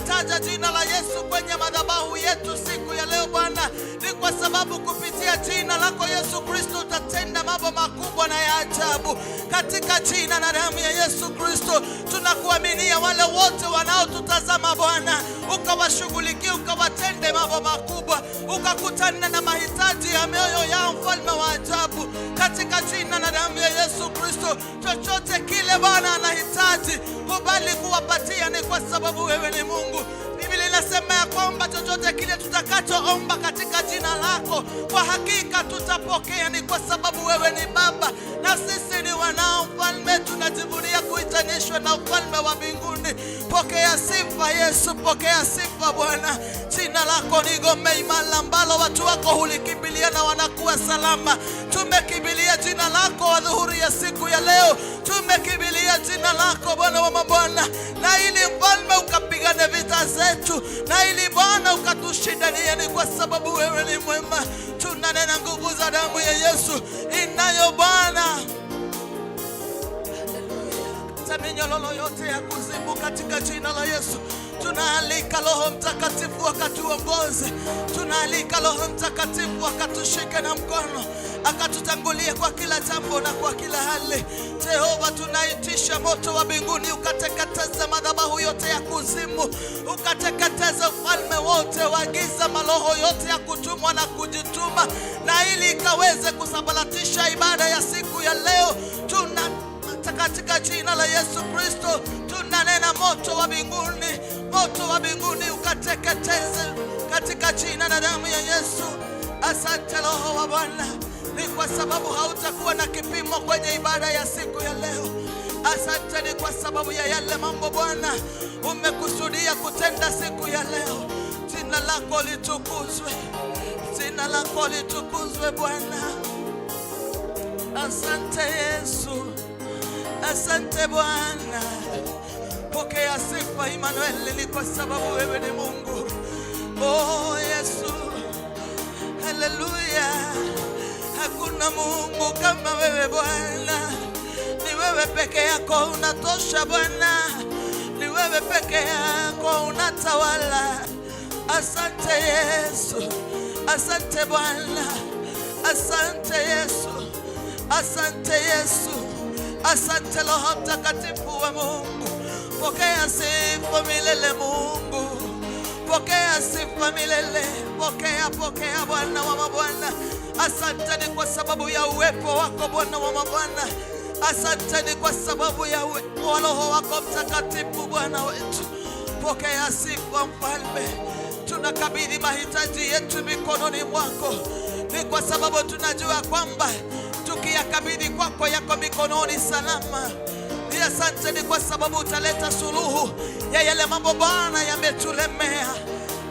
Tunataja jina la Yesu kwenye madhabahu yetu siku ya leo Bwana, ni kwa sababu kupitia jina lako Yesu Kristo utatenda mambo makubwa na ya ajabu. Katika jina na damu ya Yesu Kristo tunakuaminia wale wote wanaotutazama Bwana, ukawashughulikia, ukawatende mambo makubwa, ukakutana na mahitaji ya mioyo yao, mfalme wa ajabu, katika jina na damu ya Yesu Kristo. Chochote kile Bwana anahitaji, kubali kuwapatia, ni kwa sababu wewe ni Mungu. Biblia inasema ya kwamba chochote kile tutakachoomba katika jina lako, kwa hakika tutapokea, ni kwa sababu wewe ni Baba na sisi ni wanao. Mfalme, tunajivunia kuitanishwa na ufalme wa mbinguni. Pokea sifa Yesu, pokea sifa Bwana. Jina lako ni ngome imara ambalo watu wako hulikimbilia na wanakuwa salama. Tumekimbilia jina lako adhuhuri ya siku ya leo, tumekimbilia jina lako Bwana wa mabwana, na ili mfalme ukapigane vita zetu, na ili Bwana ukatushindanie, ni kwa sababu wewe ni mwema. Tunanena nguvu za damu ya Yesu inayo Bwana kata minyororo yote ya kuzimu katika jina la Yesu. Tunaalika Roho Mtakatifu akatuongoze, tunaalika Roho Mtakatifu akatushike na mkono, akatutangulie kwa kila jambo na kwa kila hali. Jehova, tunaitisha moto wa mbinguni ukateketeza madhabahu yote ya kuzimu, ukateketeza ufalme wote wa giza, maroho yote ya kutumwa na kujituma, na ili ikaweze kusambaratisha ibada ya siku ya leo. Tuna katika jina la Yesu Kristo tunanena moto wa mbinguni, moto wa mbinguni ukateketeze katika jina na damu ya Yesu. Asante Roho wa Bwana, ni kwa sababu hautakuwa na kipimo kwenye ibada ya siku ya leo. Asante ni kwa sababu ya yale mambo Bwana umekusudia kutenda siku ya leo. Jina lako litukuzwe, jina lako litukuzwe Bwana. Asante Yesu. Asante Bwana, pokea sifa Emmanuel, ni kwa sababu wewe ni Mungu. Oh Yesu, haleluya! Hakuna Mungu kama wewe Bwana, ni wewe peke yako unatosha Bwana, ni wewe peke yako unatawala. Asante Yesu, asante Bwana, asante Yesu, asante Yesu. Asante Roho Mtakatifu wa Mungu, pokea sifa milele Mungu, pokea sifa milele, pokea, pokea Bwana wa mabwana. Asante ni kwa sababu ya uwepo wako Bwana wa mabwana, asante ni kwa sababu ya uwepo wa Roho wako Mtakatifu Bwana wetu. Pokea sifa Mfalme, tunakabidhi mahitaji yetu mikononi mwako, ni kwa sababu tunajua kwamba tukiyakabidhi kwako yako mikononi salama. Ni asante ni kwa sababu utaleta suluhu ya yale mambo Bwana yametulemea.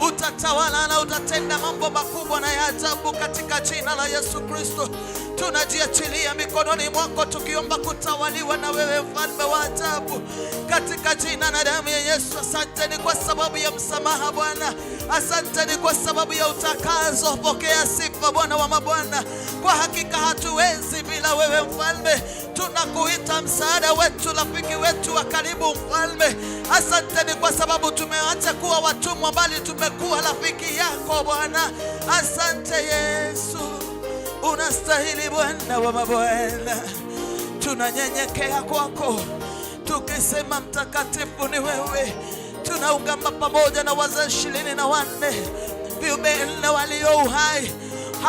Utatawala na utatenda mambo makubwa na ya ajabu katika jina la Yesu Kristo. Tunajiachilia mikononi mwako tukiomba kutawaliwa na wewe, mfalme wa ajabu, katika jina na damu ya Yesu. Asante ni kwa sababu ya msamaha Bwana, asante ni kwa sababu ya utakazo. Pokea sifa Bwana wa mabwana. Kwa hakika hatuwezi bila wewe mfalme. Tunakuita msaada wetu, rafiki wetu wa karibu mfalme. Asante ni kwa sababu tumeacha kuwa watumwa, bali tumekuwa rafiki yako Bwana. Asante Yesu, unastahili Bwana wa mabwana. Tunanyenyekea kwako tukisema mtakatifu ni wewe. Tunaungama pamoja na wazee 24 viumbe nne walio uhai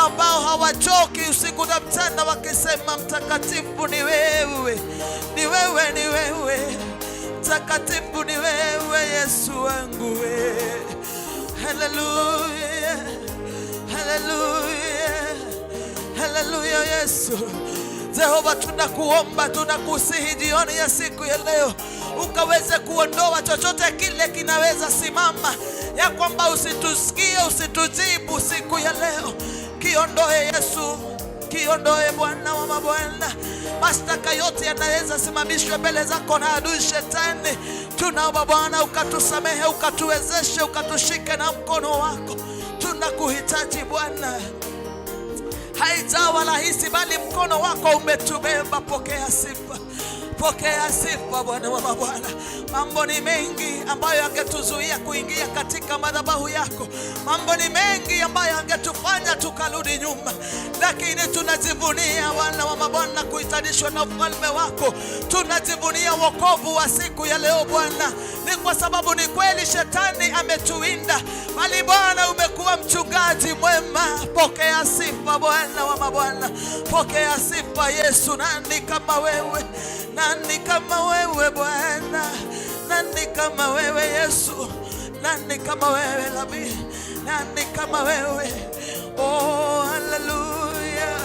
ambao hawachoki usiku na mchana wakisema mtakatifu ni wewe, ni wewe, ni wewe, mtakatifu ni wewe Yesu wangu we. Haleluya, haleluya, haleluya Yesu. Jehova, tunakuomba, tunakusihi jioni ya siku ya leo ukaweze kuondoa chochote kile kinaweza simama ya kwamba usitusikie, usitujibu siku ya leo. Kiondoe Yesu, kiondoe Bwana wa mabwana. Mashtaka yote yanaweza simamishwa mbele zako na adui Shetani. Tunaomba Bwana ukatusamehe, ukatuwezeshe, ukatushike na mkono wako. Tunakuhitaji Bwana. Haijawa rahisi, bali mkono wako umetubeba. Pokea sifa, Pokea sifa Bwana wa mabwana. Mambo ni mengi ambayo yangetuzuia kuingia katika madhabahu yako, mambo ni mengi ambayo yangetufanya tukarudi nyuma, lakini tunajivunia Bwana wa mabwana kuitanishwa na ufalme wako. Tunajivunia wokovu wa siku ya leo Bwana, ni kwa sababu ni kweli shetani ametuwinda, bali Bwana umekuwa mchungaji mwema. Pokea sifa Bwana wa mabwana, pokea sifa Yesu. Nani kama wewe? Nani kama wewe Bwana? Nani kama wewe Yesu? Nani kama wewe Rabi? Nani kama wewe? Oh, hallelujah.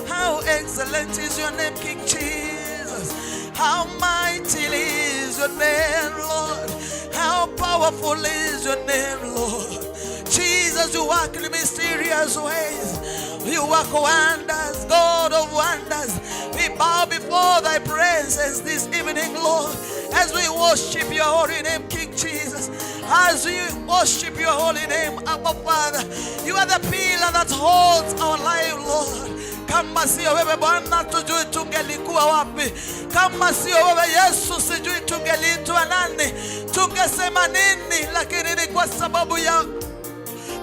How excellent is your name, King Jesus. How mighty is your name, Lord. How powerful is your name, Lord. Jesus, you work in mysterious ways. You work wonders, God of wonders. We bow before thy presence this evening, Lord, as we worship your holy name, King Jesus. As we worship your holy name, Abba Father, you are the pillar that holds our life, Lord. Kama sio wewe Bwana, tujui tungelikuwa wapi? Kama sio wewe Yesu, sijui tungeliitwa nani, tungesema nini? Lakini ni kwa sababu ya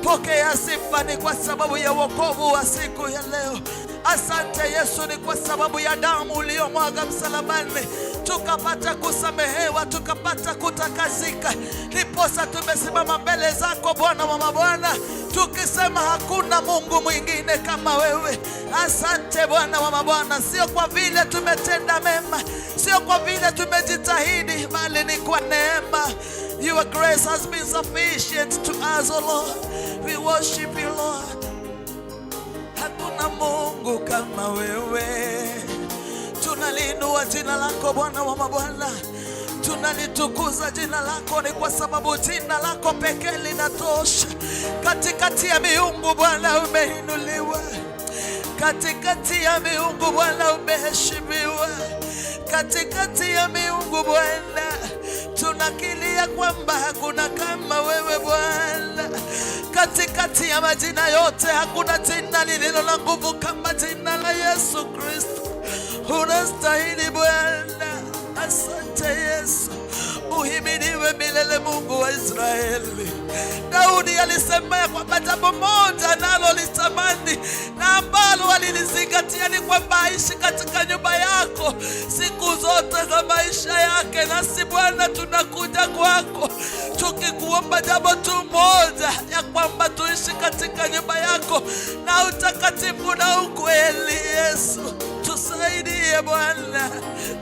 pokea sifa, ni kwa sababu ya wokovu wa siku ya leo. Asante Yesu, ni kwa sababu ya damu uliyomwaga msalabani, tukapata kusamehewa, tukapata kutakasika. Ndiposa tumesimama mbele zako Bwana wa mabwana, tukisema hakuna Mungu mwingine kama wewe. Asante Bwana wa mabwana, sio kwa vile tumetenda mema, sio kwa vile tumejitahidi, bali ni kwa neema. Your grace has been sufficient to us, O Lord. We worship you, Lord. Hakuna Mungu kama wewe. Tunaliinua jina lako Bwana wa mabwana, tunalitukuza jina lako, ni kwa sababu jina lako pekee linatosha. Katikati ya miungu Bwana umeinuliwa, katikati ya miungu Bwana umeheshimiwa, katikati ya miungu Bwana tunakilia kwamba hakuna kama wewe Bwana. Katikati ya majina yote hakuna jina lililo na nguvu kama jina la Yesu Kristo. Unastahili Bwana. Asante Yesu, uhimidiwe milele, Mungu wa Israeli. Daudi alisema ya kwamba jambo moja nalo litamani na ambalo alilizingatia ni kwamba aishi katika nyumba yako siku zote za maisha yake. Nasi Bwana tunakuja kwako tukikuomba jambo tu moja, ya kwamba tuishi katika nyumba yako na utakatifu na ukweli. Yesu, tusaidie Bwana,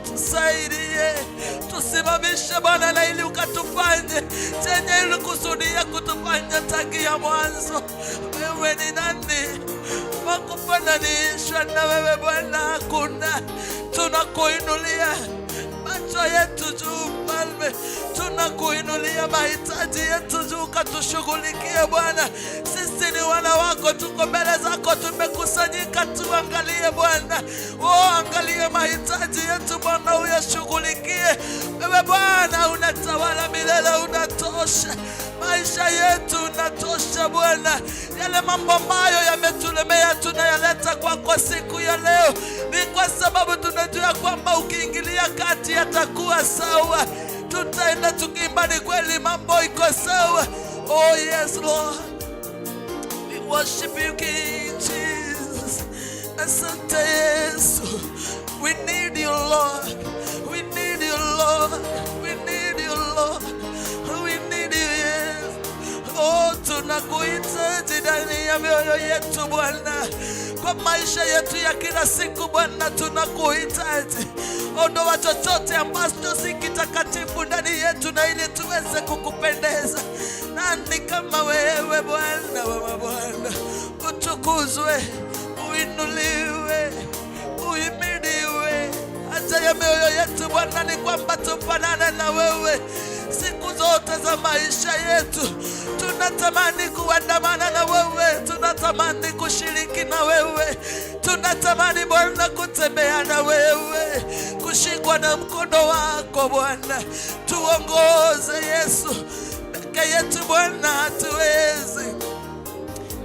tusaidie, tusimamishe Bwana, na ili ukatufanye chenye ulikusudia kutufanya tangia mwanzo. Wewe ni nani wa kufananishwa na wewe Bwana? Hakuna. Tunakuinulia macho yetu juu, Mfalme, tunakuinulia mahitaji yetu juu, ukatushughulikie Bwana. Sisi ni wana wako, tuko mbele zako, tumekusanyika, tuangalie Bwana. Oh, angalie mahitaji yetu Bwana, uyashughulikie. Wewe Bwana unatawala milele, unatosha maisha yetu, unatosha Bwana. Yale mambo ambayo yametulemea tunayaleta kwako siku ya leo, ni kwa sababu tunajua kwamba ukiingilia kati yatakuwa sawa. Tutaenda tukiimba, ni kweli mambo iko sawa. Oh yes Lord, we worship you King Jesus. Asante Yesu, we need you Lord, we need you Lord, we need you Lord, we need you yes. Oh, tunakuhitaji ndani ya mioyo yetu Bwana, kwa maisha yetu ya kila siku Bwana, tunakuhitaji. Ondoa chochote ambacho si kitakatifu ndani yetu, na ili tuweze kukupendeza. Nani kama wewe Bwana wa mabwana? Utukuzwe, uinuliwe, uhimidiwe. Haja ya mioyo yetu Bwana ni kwamba tufanane na wewe siku zote za maisha yetu. Tunatamani kuandamana na wewe, tunatamani kushiriki na wewe, tunatamani Bwana kutembea na wewe, kushikwa na mkono wako Bwana. Tuongoze Yesu, peke yetu Bwana hatuwezi.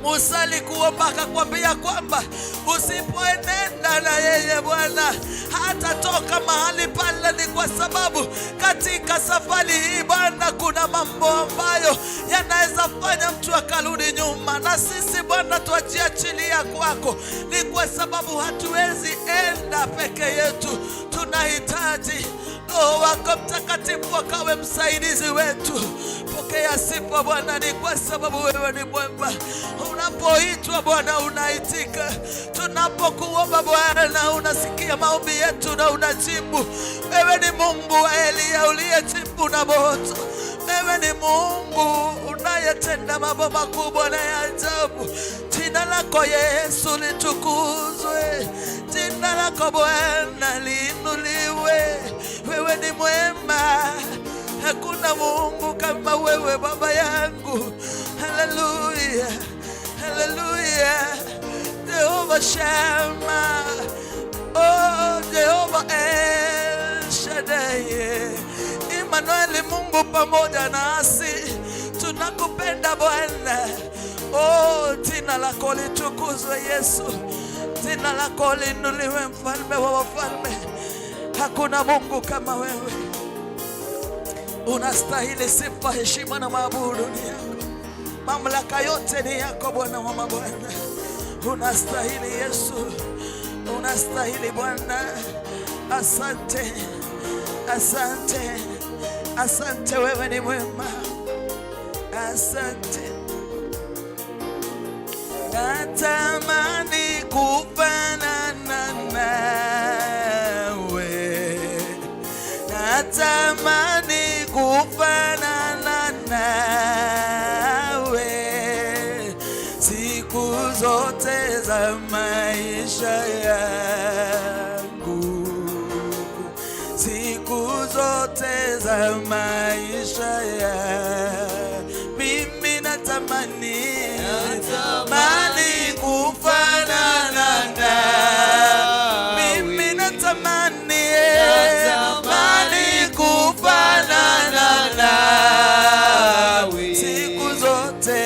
Musa alikuomba akakwambia kwamba Usipoenenda na yeye Bwana, hatatoka mahali pale. Ni kwa sababu katika safari hii Bwana, kuna mambo ambayo yanaweza fanya mtu akarudi nyuma, na sisi Bwana twajiachilia kwako, ni kwa sababu hatuwezi enda peke yetu, tunahitaji Roho wako Mtakatifu akawe msaidizi wetu. Pokea sifa Bwana, ni kwa sababu wewe ni mwema. Unapoitwa Bwana unaitika, tunapokuomba Bwana unasikia maombi yetu na unajibu. Wewe ni Mungu wa Eliya uliyejibu na moto. Wewe ni Mungu unayetenda mambo makubwa na ya ajabu. Jina lako Yesu litukuzwe, jina lako Bwana liinuliwe. Wewe ni mwema, hakuna Mungu kama wewe Baba yangu. Haleluya, haleluya. Jehova Shama, oh Jehova El Shaddai, Emmanuel, Mungu pamoja nasi, tunakupenda Bwana. Oh, jina lako litukuzwe Yesu, jina lako liinuliwe, mfalme wa wafalme. Hakuna Mungu kama wewe, unastahili sifa, heshima na maabudu ni yako. Mamlaka yote ni yako Bwana wa mabwana, unastahili Yesu, unastahili Bwana. Asante, asante, asante, wewe ni mwema, asante. Natamani kufanana nawe, natamani kufanana nawe siku zote za maisha yangu, siku zote za maisha yangu, mimi natamani mani kufanana na mimi natamani mani kufanana nawe siku zote,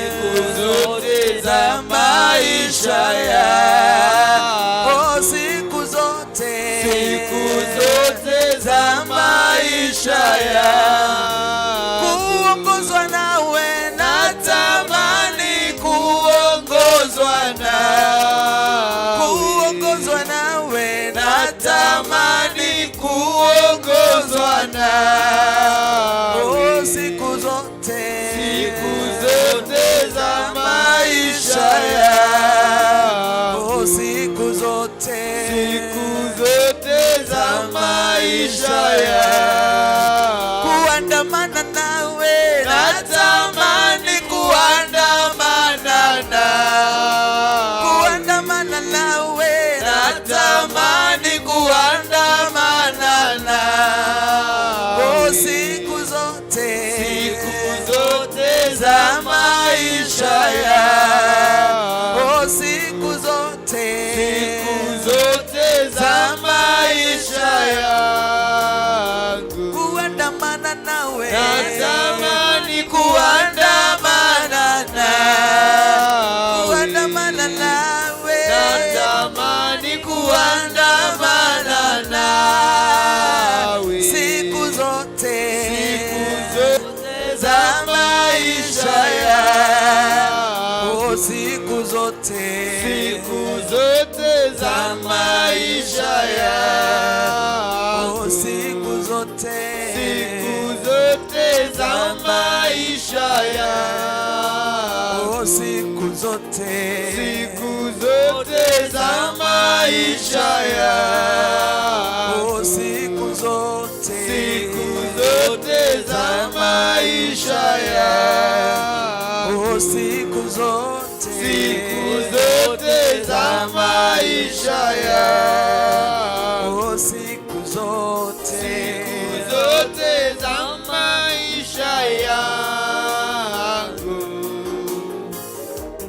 Siku zote za maisha yangu. Oh, siku zote, Siku zote za maisha yangu. Kuongozwa nawe. Natamani kuongozwa nawe. Kuongozwa nawe. Natamani kuongozwa nawe. Oh, siku zote, Siku zote za maisha yangu. Oh, siku zote, Siku zote za maisha yangu. Kuandamana nawe. Natamani kuandamana nawe. Kuandamana nawe. Natamani kuandamana nawe. Oh, siku zote, Siku zote za maisha yangu. Oh, siku zote, Siku zote za maisha yangu. Kuandamana nawe. Natamani kuandamana nawe. Kuandamana nawe. Natamani kuandamana nawe. Siku zote, Siku zote za maisha yangu. Oh, siku zote, Siku zote za maisha yangu. Oh, siku zote, Siku zote za maisha yangu. Oh, siku zote, Siku zote za maisha yangu. Oh, siku zote, Siku zote za maisha yangu. Oh, siku zote, Siku zote za maisha yangu. Oh, siku zote, Siku zote za maisha yangu.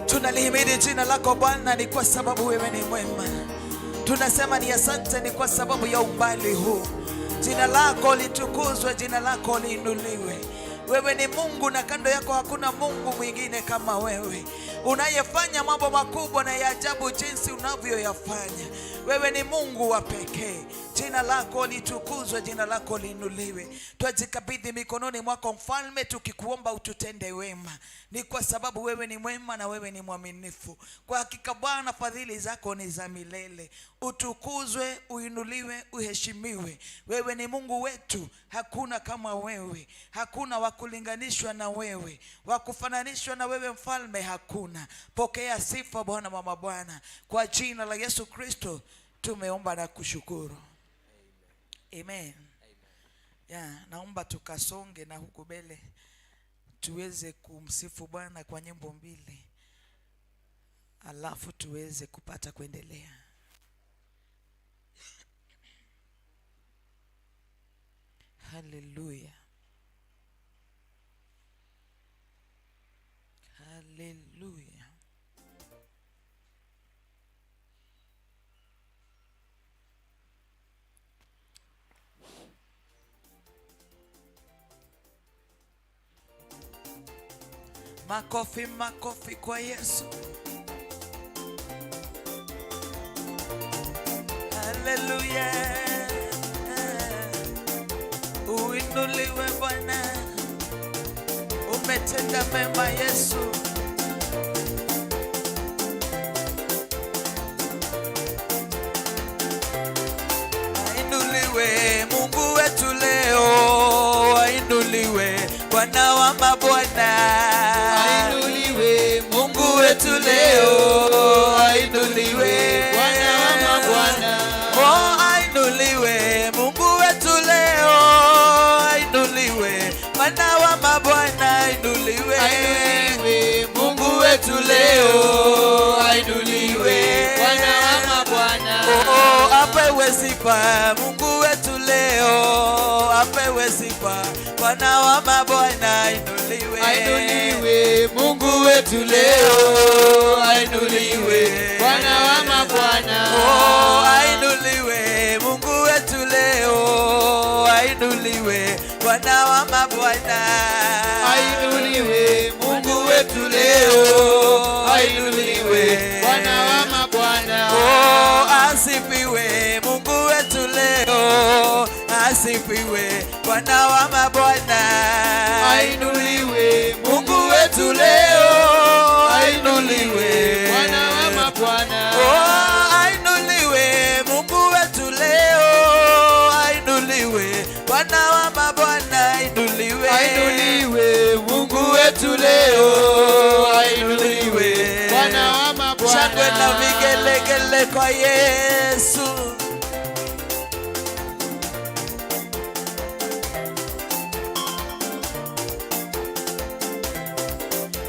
Tunalihimidi jina lako Bwana, ni kwa sababu wewe ni mwema. Tunasema ni asante, ni kwa sababu ya umbali huu. Jina lako litukuzwe, jina lako liinuliwe. Wewe ni Mungu na kando yako hakuna Mungu mwingine kama wewe, unayefanya mambo makubwa na ya ajabu jinsi unavyoyafanya. Wewe ni Mungu wa pekee. Jina lako litukuzwe, jina lako liinuliwe. Twajikabidhi mikononi mwako Mfalme, tukikuomba ututende wema. Ni kwa sababu wewe ni mwema na wewe ni mwaminifu. Kwa hakika Bwana, fadhili zako ni za milele. Utukuzwe, uinuliwe, uheshimiwe. Wewe ni Mungu wetu, hakuna kama wewe, hakuna wa kulinganishwa na wewe, wa kufananishwa na wewe Mfalme, hakuna. Pokea sifa Bwana wa mabwana, kwa jina la Yesu Kristo tumeomba na kushukuru. Amen. Yeah, naomba tukasonge na huku mbele tuweze kumsifu Bwana kwa nyimbo mbili, alafu tuweze kupata kuendelea. Haleluya. Haleluya. Makofi, makofi kwa Yesu. Haleluya. Uinuliwe Bwana, umetenda mema Yesu. Ainuliwe Mungu wetu leo, ainuliwe Bwana wa mabwana. Ainuliwe Mungu wetu leo, ainuliwe Bwana wa mabwana. Oh, ainuliwe Mungu wetu leo, ainuliwe Bwana wa mabwana, ainuliwe. Ainuliwe Mungu wetu leo, ainuliwe Bwana wa mabwana. Oh, apewe sifa Mungu wetu leo, apewe sifa Bwana wa mabwana, ainuliwe. Ainuliwe Mungu wetu leo, ainuliwe Bwana wa mabwana. Oh, ainuliwe Mungu wetu leo, ainuliwe Bwana wa mabwana. Ainuliwe Mungu wetu leo, ainuliwe Bwana wa mabwana. Oh, asifiwe Mungu wetu leo, asifiwe Bwana wa mabwana. Ainuliwe Mungu wetu leo, ainuliwe Bwana wa mabwana. Oh, ainuliwe Mungu wetu leo, ainuliwe Bwana wa mabwana, ainuliwe. Ainuliwe Mungu wetu leo, ainuliwe Bwana wa mabwana. Shangwe na vigelegele kwa Yesu.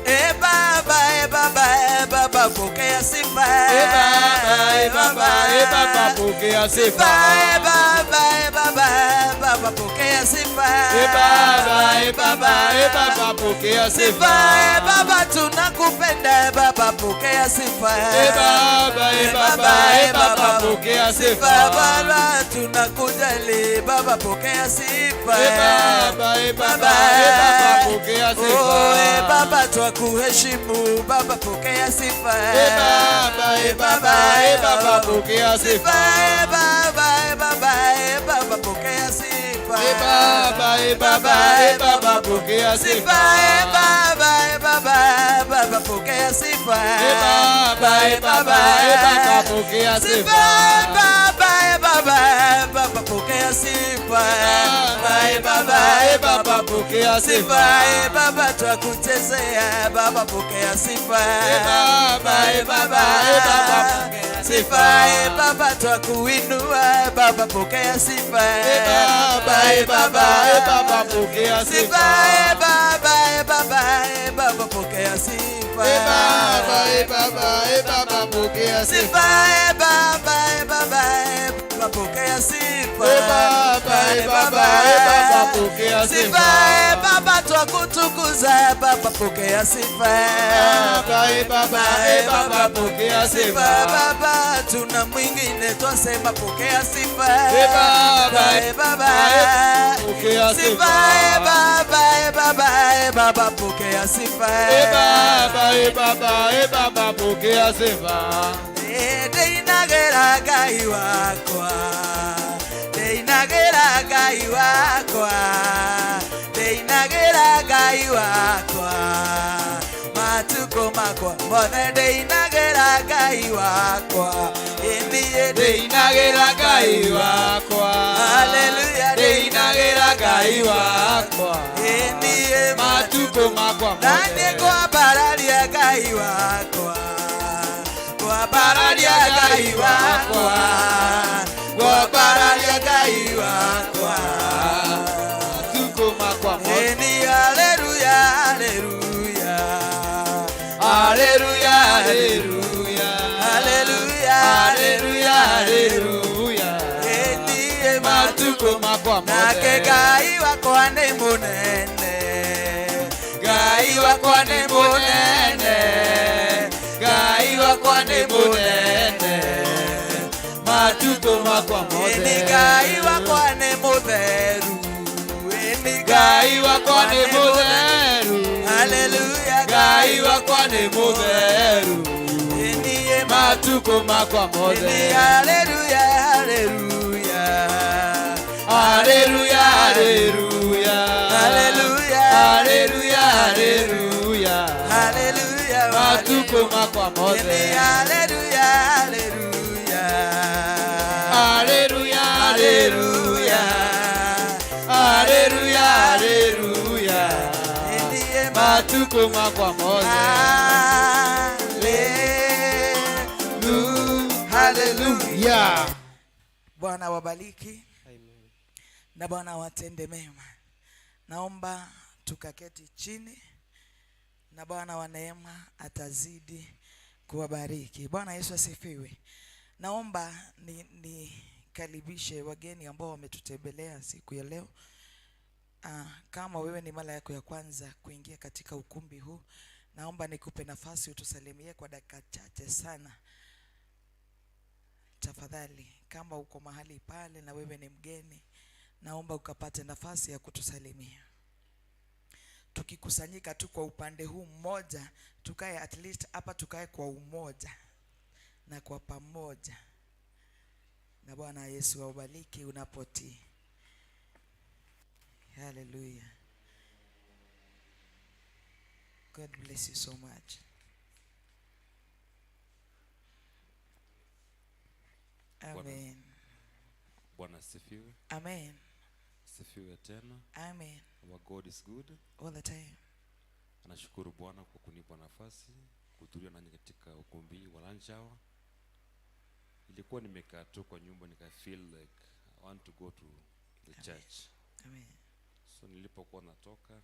E Baba, e Baba, e Baba, pokea sifa. E Baba, e Baba, e Baba, pokea sifa. E Baba, e Baba, e Baba, pokea sifa. E Baba, e Baba, e Baba, pokea Sifa, sifa. e Baba, tunakupenda, e Baba, pokea sifa. E Baba, e Baba, e Baba, pokea sifa. Baba, tunakujali, Baba, pokea sifa. E Baba, e Baba, e Baba, pokea sifa. Oh, e Baba, twakuheshimu, Baba, pokea sifa. E Baba, e Baba, e Baba, pokea sifa. E Baba, e Baba, e Baba, pokea sifa. E Baba, e Baba, e Baba, pokea Sifa, sifa. e Baba, e Baba, e Baba, pokea sifa. E Baba, e Baba, e Baba, pokea Sifa, sifa. e Baba, e Baba, e Baba, pokea sifa. E Baba, e Baba, pokea Sifa, sifa. e Baba, twakuchezea, Baba, pokea sifa. E Baba, e Baba, e Baba, pokea Sifa, sifa. e Baba, twakuinua, Baba, pokea sifa. E Baba, e Baba, e Baba, pokea Sifa, sifa. e Baba, e Baba, e Baba, pokea sifa. E Baba, e Baba, e Baba, pokea Sifa, sifa. e Baba, e Baba, e Baba, pokea sifa. E Baba, e Baba, e Baba, pokea Sifa, sifa. e Baba, twakutukuza, Baba, pokea sifa. Baba, e Baba, e Baba, pokea Sifa, sifa. Baba, tuna mwingine twasema pokea sifa. E Baba, e Baba, pokea sifa, sifa. e Baba, e Baba, Baba, pokea sifa. E Baba, e Baba, e Baba, pokea sifa. Ndĩinagĩra Ngai wakwa, ndĩinagĩra Ngai wakwa, ndĩinagĩra Ngai wakwa, matukũ makwa mothe ndĩinagĩra Ngai wakwa, ĩniĩ Ndĩinagĩra Ngai wakwa. Haleluya. Ndĩinagĩra Ngai wakwa. Ĩniĩ Matukũ makwa na nĩ mothe. Ngwambararia Ngai wakwa, ngwambararia Ngai wakwa, ngwambararia Ngai wakwa. Matukũ makwa mothe. Ĩni haleluya, haleluya. Haleluya, haleluya. Haleluya. Haleluya, haleluya. Ĩni Matukũ makwa nake mothe. Ngai wakwa nĩ mũnene. Ngai wakwa nĩ mũnene. Ngai wakwa nĩ mũnene. Matukũ makwa Ĩni mothe. Ngai wakwa nĩ mũtheru. Ĩni Ngai wakwa nĩ mũtheru. Haleluya. Ngai wakwa nĩ mũtheru. Ĩni Matukũ makwa Ĩni mothe. Haleluya, haleluya. Haleluya, haleluya. Haleluya. Haleluya, haleluya. Haleluya. Matukũ makwa Ĩni mothe. Haleluya, haleluya. Haleluya, haleluya. Haleluya, haleluya. Ĩni Matukũ makwa mothe. Haleluya. Haleluya. Bwana wabariki na Bwana watende mema. Naomba tukaketi chini na Bwana wa neema atazidi kuwabariki. Bwana Yesu asifiwe. Naomba nikaribishe wageni ambao wametutembelea siku ya leo. Kama wewe ni mara yako ya kwanza kuingia katika ukumbi huu, naomba nikupe nafasi utusalimie kwa dakika chache sana. Tafadhali, kama uko mahali pale na wewe ni mgeni, naomba ukapate nafasi ya kutusalimia. Tukikusanyika tu kwa upande huu mmoja, tukae at least hapa, tukae kwa umoja na kwa pamoja. Na Bwana Yesu awabariki unapotii. Hallelujah. God bless you so much. Amen. Bwana asifiwe. Amen. Sifiwe tena. Amen. Our God is good. All the time. Nashukuru Bwana kwa kunipa nafasi kuhudhuria nanyi katika ukumbi wa lunch hour. Ilikuwa nimekaa tu kwa nyumba, nika feel like I want to go to the church. Amen. So nilipokuwa natoka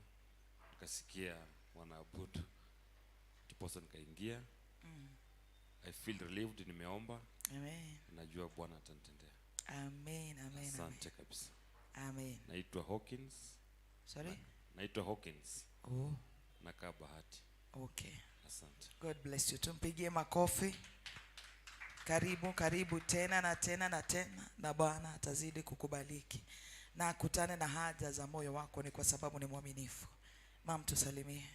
nikasikia wanaabudu, ndiposa nikaingia. I feel relieved, nimeomba. Amen. Najua Bwana atanitendea. Amen. Amen. Amen. Asante kabisa. Amen. Naitwa Hawkins. Sorry? Naitwa Hawkins. Oh, Nakaa Bahati. Okay. Asante. God bless you. Tumpigie makofi. Karibu, karibu tena na tena na tena, na Bwana atazidi kukubariki na akutane na haja za moyo wako, ni kwa sababu ni mwaminifu. Mam, tusalimie.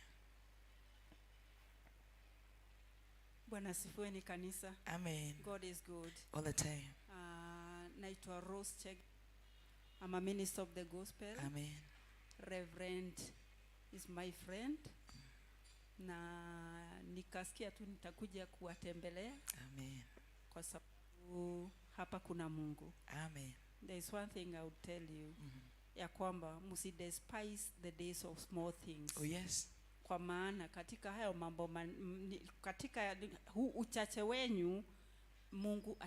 Bwana asifiwe ni kanisa. Amen. God is good. All the time. Naitwa Rose Cheg. I'm a minister of the gospel. Amen. Reverend is my friend. Na nikasikia tu nitakuja kuwatembelea Amen. Kwa sababu hapa kuna Mungu. Amen. There is one thing I would tell you, ya kwamba msi despise the days of small things. Oh yes. Kwa maana katika hayo mambo katika huu uchache wenyu Mungu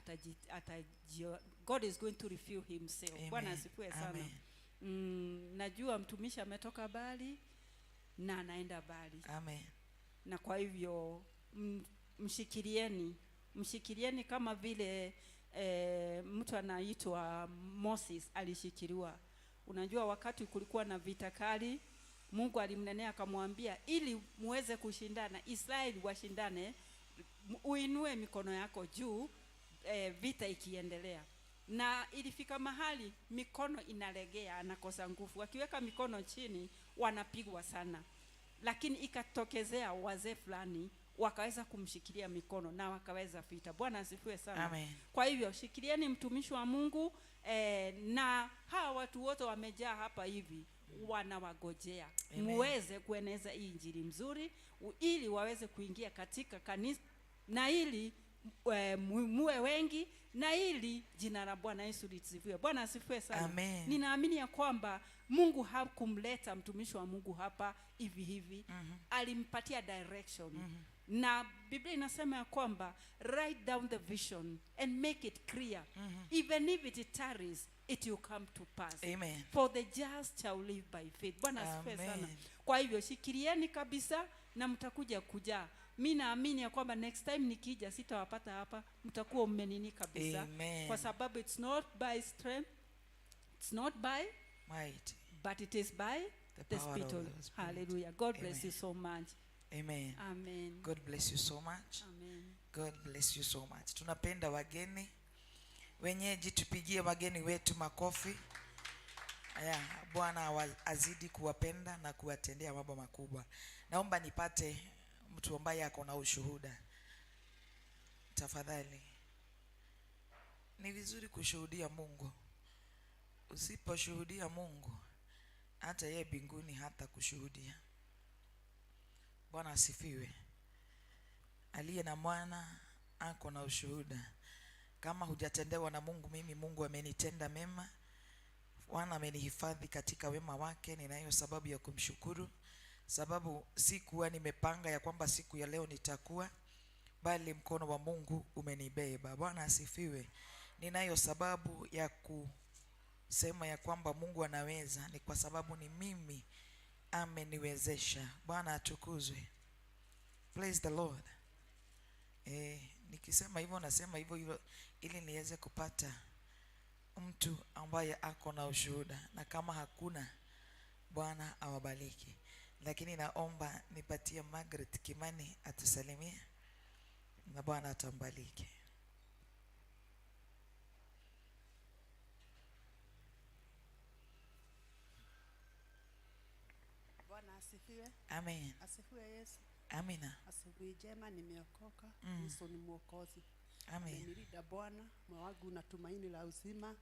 God is going to reveal himself. Amen. Bwana asifiwe sana. Amen. Najua mtumishi ametoka mbali na anaenda mbali. Amen. Na kwa hivyo mshikilieni, mshikilieni kama vile mtu anaitwa Moses alishikiliwa. Unajua wakati kulikuwa na vita kali, Mungu alimnenea akamwambia ili muweze kushindana, Israeli washindane, uinue mikono yako juu, vita ikiendelea. Na ilifika mahali mikono inalegea, anakosa nguvu. Akiweka mikono chini wanapigwa sana. Lakini ikatokezea wazee fulani wakaweza kumshikilia mikono na wakaweza vita. Bwana asifiwe sana. Amen. Kwa hivyo shikilieni mtumishi wa Mungu, na hawa watu wote wamejaa hapa hivi wanawagojea muweze kueneza hii injili mzuri, ili waweze kuingia katika kanisa, na ili muwe wengi, na ili jina la Bwana Yesu lisifiwe. Bwana asifiwe sana. Amen. Ninaamini ya kwamba Mungu hakumleta mtumishi wa Mungu hapa hivi hivi. Alimpatia direction. Na Biblia inasema ya kwamba write down the vision and make it clear. Even if it tarries, it will come to pass. Amen. For the just shall live by faith. Bwana asifiwe sana. Amen. Kwa hivyo shikilieni kabisa na mtakuja kujaa. Mi naamini ya kwamba next time nikija sitawapata hapa, mtakuwa mmenini kabisa. Amen. Kwa sababu it's not by strength, it's not by might, but it is by the the power Spirit. of the Spirit. Hallelujah. God bless Amen. you so much. Amen. Amen. God bless you so much. Amen. God bless you so much. Tunapenda wageni. Wenyeji, tupigie wageni wetu makofi. Aya, Bwana azidi kuwapenda na kuwatendea mambo makubwa. Naomba nipate mtu ambaye ako na ushuhuda. Tafadhali. Ni vizuri kushuhudia Mungu. Usiposhuhudia Mungu, hata yeye mbinguni hata kushuhudia. Bwana asifiwe. Aliye na mwana ako na ushuhuda. Kama hujatendewa na Mungu, mimi Mungu amenitenda mema. Bwana amenihifadhi katika wema wake. Ninayo sababu ya kumshukuru. Sababu sikuwa nimepanga ya kwamba siku ya leo nitakuwa, bali mkono wa Mungu umenibeba. Bwana asifiwe. Ninayo sababu ya kusema ya kwamba Mungu anaweza, ni kwa sababu ni mimi ameniwezesha. Bwana atukuzwe. Praise the Lord. Nikisema hivyo nasema hivyo hivyo ili niweze kupata mtu ambaye ako na ushuhuda, na kama hakuna, Bwana awabariki. Lakini naomba nipatie Margaret Kimani atusalimie na Bwana atambariki. Bwana asifiwe. Amen. Asifiwe Yesu. Amina. Asubuhi njema, nimeokoka. Yesu ni Mwokozi. Amen. Amenilinda Bwana, moyo wangu una tumaini la uzima.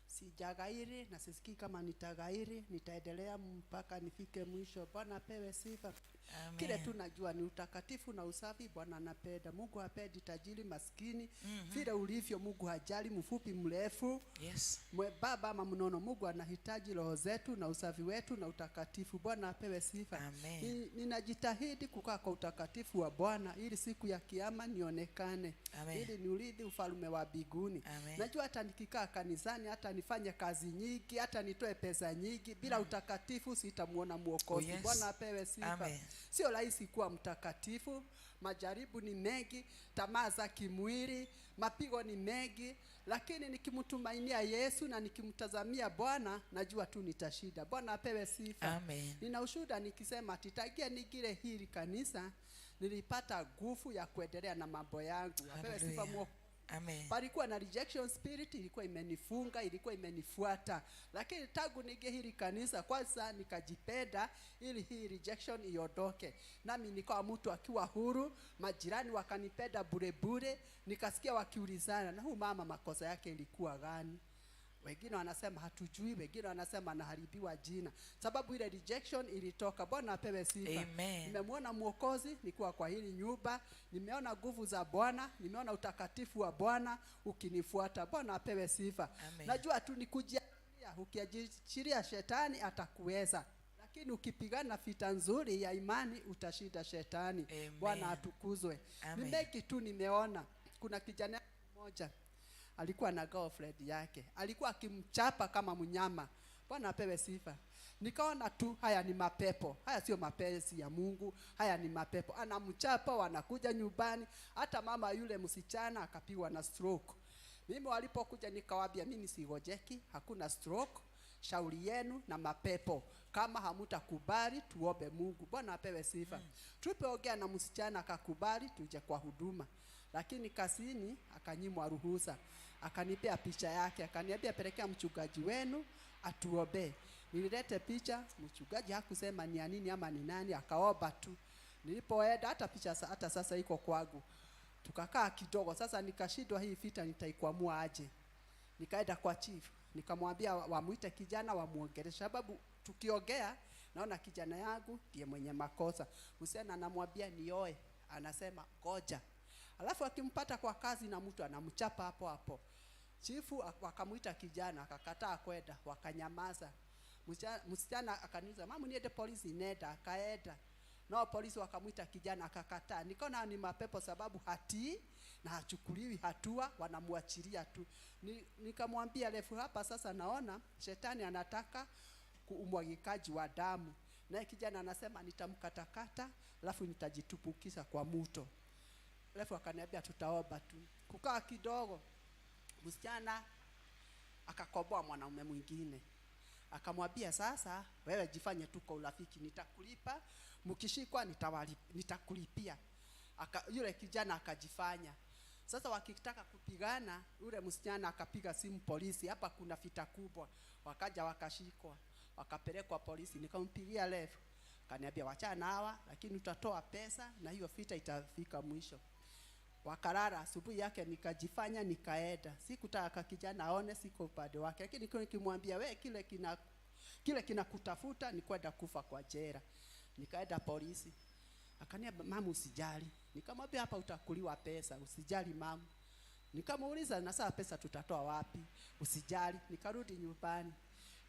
Sijagairi na sisikii kama nitagairi, nitaendelea mpaka nifike mwisho. Bwana apewe sifa. Amen. Kile tu najua ni utakatifu na usafi. Bwana anapenda. Mungu hapendi tajiri maskini. Vile ulivyo Mungu hajali mfupi mrefu. Yes. Mwembamba ama mnono. Mungu anahitaji roho zetu na usafi wetu na utakatifu. Bwana apewe sifa. Amen. Ninajitahidi kukaa kwa utakatifu wa Bwana ili siku ya kiyama nionekane. Amen. Ili niurithi ufalme wa mbinguni. Amen. Najua hata nikikaa kanisani, hata nifanye kazi nyingi, hata nitoe pesa nyingi, bila utakatifu sitamuona Mwokozi. Oh, yes. Bwana apewe sifa. Amen. Sio rahisi kuwa mtakatifu. Majaribu ni mengi, tamaa za kimwili, mapigo ni mengi, lakini nikimtumainia Yesu na nikimtazamia Bwana, najua tu nitashinda. Bwana apewe sifa. Amen. Nina ushuhuda nikisema titagia nigire hili kanisa, nilipata nguvu ya kuendelea na mambo yangu. Apewe sifa Hallelujah. Mwokozi. Amen. Palikuwa na rejection spirit, ilikuwa imenifunga, ilikuwa imenifuata. Lakini tangu nige hili kanisa, kwanza nikajipenda ili hii rejection iondoke. Nami nikawa mtu akiwa huru, majirani wakanipenda bure bure, nikasikia wakiulizana, na huyu mama makosa yake ilikuwa gani? Wengine wanasema hatujui, wengine wanasema anaharibiwa jina. Sababu ile rejection ilitoka. Bwana apewe sifa. Amen. Nimemwona Mwokozi nikiwa kwa hili nyumba, nimeona nguvu za Bwana, nimeona utakatifu wa Bwana ukinifuata. Bwana apewe sifa. Amen. Najua tu ni kujiachilia, ukiachilia shetani atakuweza. Lakini ukipigana vita nzuri ya imani utashinda shetani. Amen. Bwana atukuzwe. Amen. Ni mengi tu nimeona. Kuna kijana mmoja alikuwa na girlfriend yake, alikuwa akimchapa kama mnyama. Bwana apewe sifa. Nikaona tu haya ni mapepo, haya sio mapenzi ya Mungu, haya ni mapepo. Anamchapa, wanakuja nyumbani. Hata mama yule msichana akapigwa na stroke. Mimi walipokuja nikawaambia, mimi sigojeki, hakuna stroke, shauri yenu na mapepo. Kama hamutakubali tuombe Mungu. Bwana apewe sifa. Tulipoongea na msichana akakubali tuje kwa huduma. Lakini kazini akanyimwa ruhusa. Akanipea picha yake, akaniambia pelekea mchungaji wenu atuombee. Nililete picha, mchungaji hakusema ni ya nini ama ni nani, akaomba tu. Nilipoenda hata picha hata sasa iko kwangu. Tukakaa kidogo, sasa nikashindwa hii vita nitaikwamua aje. Nikaenda kwa chief, nikamwambia wamuite kijana wamuongeleshe, sababu tukiongea naona kijana yangu ndiye mwenye makosa. Msichana anamwambia nioe, anasema ngoja. Alafu akimpata kwa kazi na mtu anamchapa hapo hapo. Chifu wakamuita kijana akakataa kwenda, wakanyamaza. Msichana akaniuliza, "Mama niende polisi?" Nenda, akaenda. Nao polisi wakamuita kijana akakataa. Nikaona ni mapepo sababu hatii na hachukuliwi hatua, wanamuachilia tu. Nikamwambia refu hapa sasa naona shetani anataka umwagikaji wa damu. Naye kijana anasema nitamkatakata alafu nitajitupukisha kwa mto. Refu akaniambia tutaomba tu. Kukaa kidogo, msichana akakoboa mwanaume mwingine. Akamwambia sasa wewe jifanye tu kwa urafiki, nitakulipa, mkishikwa nitakulipia. Yule kijana akajifanya. Sasa wakitaka kupigana, yule msichana akapiga simu polisi, hapa kuna vita kubwa. Wakaja wakashikwa, wakapelekwa polisi. Nikampigia refu, akaniambia wachana hawa, lakini utatoa pesa na hiyo vita itafika mwisho. Wakalala. Asubuhi yake nikajifanya nikaenda. Sikutaka kijana aone siko upande wake, lakini nikimwambia we kile kinakutafuta ni kwenda kufa kwa jela. Nikaenda polisi. Akaniambia mama usijali. Nikamwambia hapa utakuliwa pesa, usijali mama. Nikamuuliza na sasa pesa tutatoa wapi? Usijali. Nikarudi nyumbani.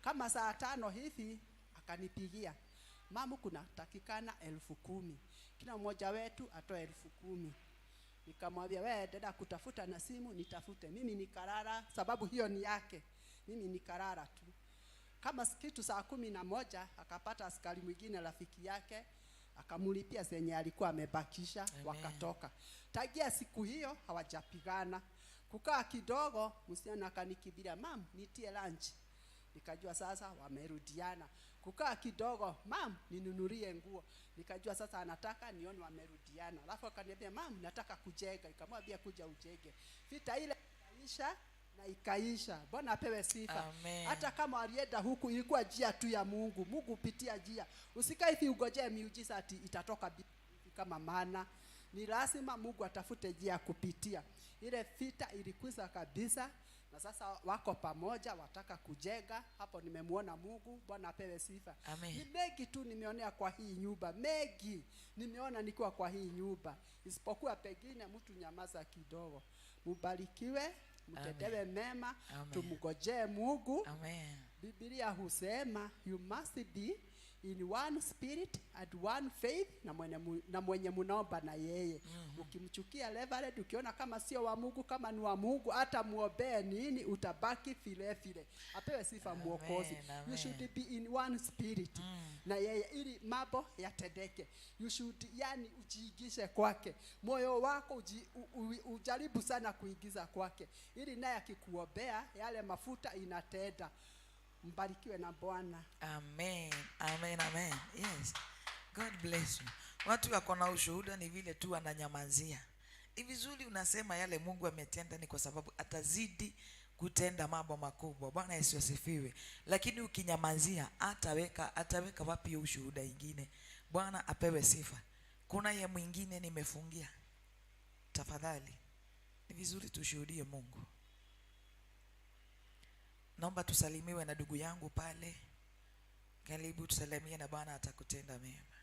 Kama saa 5 hivi akanipigia. Mama kuna takikana 10,000. Kila mmoja wetu atoe 10,000. Nikamwambia wewe dada kutafuta na simu nitafute. Mimi nikalala sababu hiyo ni yake. Mimi nikalala tu. Kama kitu saa 11 akapata askari mwingine rafiki yake akamulipia zenye alikuwa amebakisha. Amen. Wakatoka. Tagia siku hiyo hawajapigana. Kukaa kidogo msichana akanikimbia, mam nitie lunch. Nikajua sasa wamerudiana. Kukaa kidogo, mam ninunulie nguo. Nikajua sasa anataka nione wamerudiana. Alafu akaniambia mam nataka kujenga. Nikamwambia kuja ujenge. Vita ile ikaisha na ikaisha. Bwana apewe sifa. Amen. Hata kama alienda huku ilikuwa njia tu ya Mungu. Mungu hupitia njia. Usikae hivi ungojee miujiza ati itatoka kama mana. Ni lazima Mungu atafute njia ya kupitia. Ile vita ilikuza kabisa. Na sasa wako pamoja wataka kujenga. Hapo nimemuona Mungu. Bwana apewe sifa. Amen. Ni mengi tu nimeonea kwa hii nyumba. Mengi nimeona nikiwa kwa hii nyumba. Isipokuwa pengine mtu nyamaza kidogo. Mubarikiwe, mtendewe mema, tumngojee Mungu. Amen. Biblia husema you must be in one spirit and one faith, na mwenye munaomba na yeye. Ukimchukia Reverend, ukiona kama sio wa Mungu, kama ni wa Mungu, hata muombee nini utabaki vile vile. Apewe sifa Mwokozi. You should be in one spirit na yeye ili mambo yatendeke. You should, yani ujiingize kwake. Moyo wako ujaribu sana kuingiza kwake ili naye akikuombea yale mafuta inatenda. Mbarikiwe na Bwana. Amen. Amen, amen. Yes. God bless you. Watu wako na ushuhuda ni vile tu wananyamazia. Ni vizuri unasema yale Mungu ametenda ni kwa sababu atazidi kutenda mambo makubwa. Bwana Yesu asifiwe. Lakini ukinyamazia ataweka wapi ushuhuda ingine? Bwana apewe sifa. Kuna ye mwingine nimefungia. Tafadhali. Ni vizuri tushuhudie Mungu. Naomba tusalimiwe na ndugu yangu pale. Karibu tusalimie na Bwana atakutenda mema.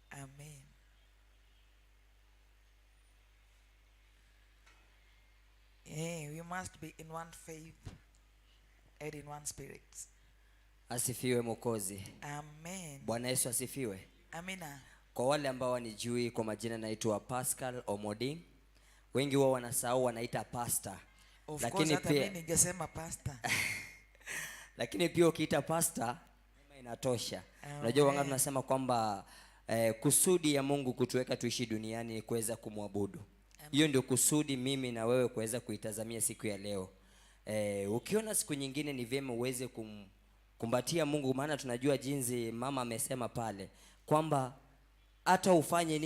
Amen. Yeah, we must be in one faith and in one spirit. Asifiwe Mwokozi. Amen. Bwana Yesu asifiwe. Amina. Kwa wale ambao wanijui kwa majina naitwa Pascal Omoding. Wengi wao wanasahau wanaita pastor. Of lakini course, hata pia mimi ningesema pastor. Lakini pia ukiita pastor inatosha. Unajua wangapi tunasema kwamba kusudi ya Mungu kutuweka tuishi duniani ni kuweza kumwabudu. Hiyo ndio kusudi mimi na wewe kuweza kuitazamia siku ya leo. Ukiona siku nyingine ni vyema uweze kumbatia Mungu, maana tunajua jinsi mama amesema pale kwamba hata ufanye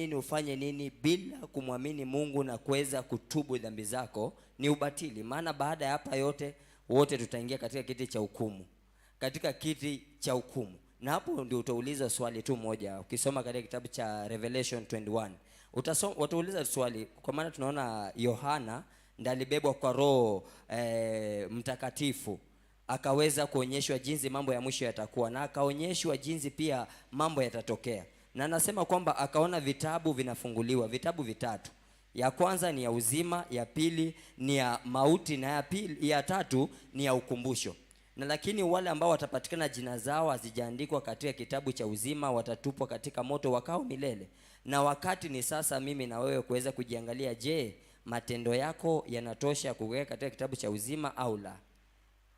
nini bila kumwamini Mungu na kuweza kutubu dhambi zako ni ubatili. Maana baada ya hapa yote wote tutaingia katika kiti cha hukumu. katika kiti cha hukumu. Na hapo ndio utaulizwa swali tu moja. Ukisoma katika kitabu cha Revelation 21 utasoma, watauliza swali, kwa maana tunaona Yohana ndiye alibebwa kwa Roho Mtakatifu akaweza kuonyeshwa jinsi mambo ya mwisho yatakuwa, na akaonyeshwa jinsi pia mambo yatatokea. Na anasema kwamba akaona vitabu vinafunguliwa, vitabu vitatu. Ya kwanza ni ya uzima, ya pili ni ya mauti, na ya tatu ni ya ukumbusho. Na lakini wale ambao watapatikana jina zao hazijaandikwa katika kitabu cha uzima watatupwa katika moto wakao milele. Na wakati ni sasa mimi na wewe kuweza kujiangalia, je, matendo yako yanatosha kuweka katika kitabu cha uzima au la?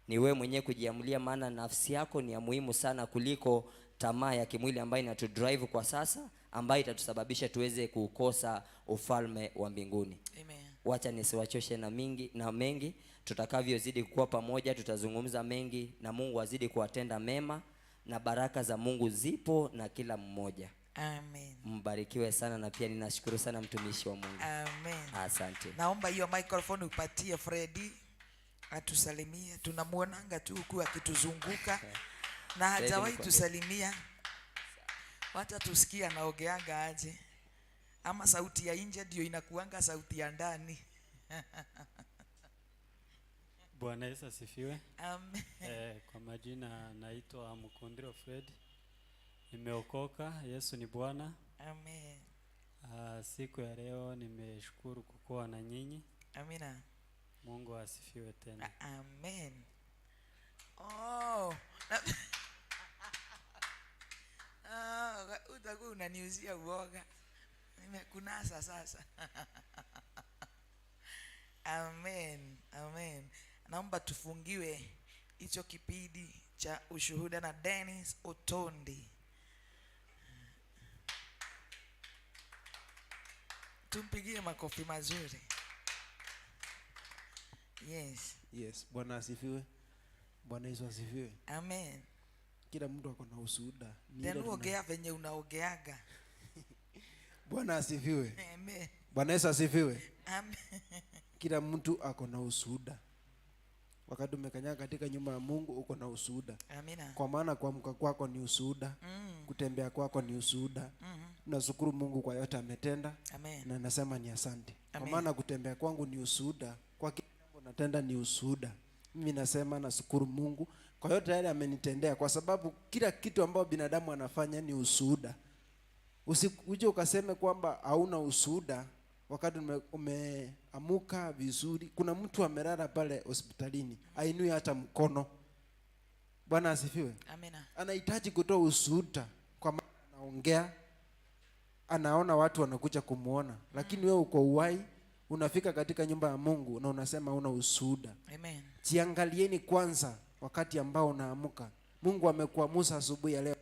Ni wewe mwenyewe kujiamulia, maana nafsi yako ni ya muhimu sana kuliko tamaa ya kimwili ambayo inatudrive kwa sasa, ambayo itatusababisha tuweze kukosa ufalme wa mbinguni. Amen. Wacha nisiwachoshe na mingi na mengi. Tutakavyozidi kuwa pamoja tutazungumza mengi, na Mungu azidi kuwatenda mema, na baraka za Mungu zipo na kila mmoja. Amen. Mbarikiwe sana, na pia ninashukuru sana mtumishi wa Mungu. Amen. Asante. Naomba hiyo microphone upatie Freddy atusalimie. Tunamuonanga tu huku akituzunguka na hajawahi tusalimia. Wacha tusikie anaogeanga aje, ama sauti ya nje ndio inakuanga sauti ya ndani. Bwana Yesu asifiwe. Amen. Kwa majina naitwa Mukundiro Fred. Nimeokoka, Yesu ni Bwana. Amen. Siku ya leo nimeshukuru kukuwa na nyinyi. Amina. Mungu asifiwe tena. Amen. Oh. Utakuwa unaniuzia uoga. Nimekunasa sasa. Amen. Amen. Naomba tufungiwe hicho kipindi cha ushuhuda na Dennis Otondi. Tumpigie makofi mazuri. Yes. Yes, Bwana asifiwe. Bwana Yesu asifiwe. Amen. Kila mtu ako na ushuhuda. Then uogea venye unaogeaga. Bwana asifiwe. Amen. Bwana Yesu asifiwe. Amen. Kila mtu ako na ushuhuda. Wakati umekanyaga katika nyumba ya Mungu uko na ushuhuda. Amina. Kwa maana kuamka kwako ni ushuhuda. Kutembea kwako ni ushuhuda. Nashukuru Mungu kwa yote ametenda. Amen. Na nasema ni asante. Amen. Kwa maana kutembea kwangu ni ushuhuda. Kwa kila jambo natenda ni ushuhuda. Mimi nasema nashukuru Mungu kwa yote yale amenitendea, kwa sababu kila kitu ambao binadamu anafanya ni ushuhuda. Usikuje ukaseme kwamba hauna ushuhuda wakati umeamuka vizuri. Kuna mtu amelala pale hospitalini, ainui hata mkono. Bwana asifiwe. Amina. Anahitaji kutoa ushuhuda, kwa maana anaongea, anaona watu wanakuja kumuona, lakini wewe uko uhai, unafika katika nyumba ya Mungu na unasema una ushuhuda. Amen. Jiangalieni kwanza wakati ambao unaamuka. Mungu amekuamusa asubuhi ya leo,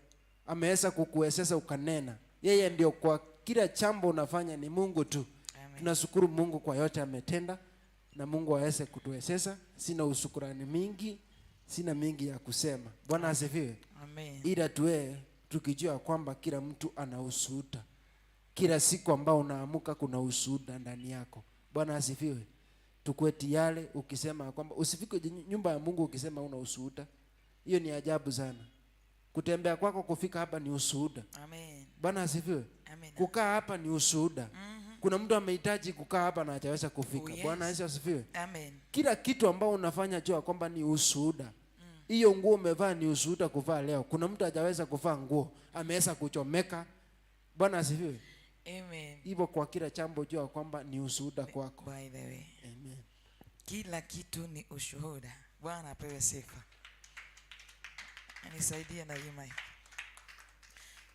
ameweza kukuwezesha ukanena. Yeye ndio kwa kila jambo unafanya ni Mungu tu. Amen. Tunashukuru Mungu kwa yote ametenda, na Mungu aweze kutuwezesha. Sina ushukrani mingi, sina mingi ya kusema. Bwana asifiwe. Amen. Ila tuwe tukijua kwamba kila mtu ana ushuhuda. Kila siku ambao unaamuka kuna ushuhuda ndani yako. Bwana asifiwe. Tukue tayari ukisema kwamba usifike nyumba ya Mungu ukisema una ushuhuda. Hiyo ni ajabu sana. Kutembea kwako kufika hapa ni ushuhuda. Amen. Bwana asifiwe. Amen. Kukaa hapa ni ushuhuda. Kuna mtu amehitaji kukaa hapa na hajaweza kufika. Oh, yes. Bwana Yesu asifiwe. Amen. Kila kitu ambao unafanya jua kwamba ni ushuhuda. Hiyo nguo umevaa ni ushuhuda kuvaa leo. Kuna mtu hajaweza kuvaa nguo, ameweza kuchomeka. Bwana asifiwe. Amen. Hivyo kwa kila jambo jua kwamba ni ushuhuda kwako. By the way. Amen. Kila kitu ni ushuhuda. Bwana apewe sifa. Nisaidie na hii mic.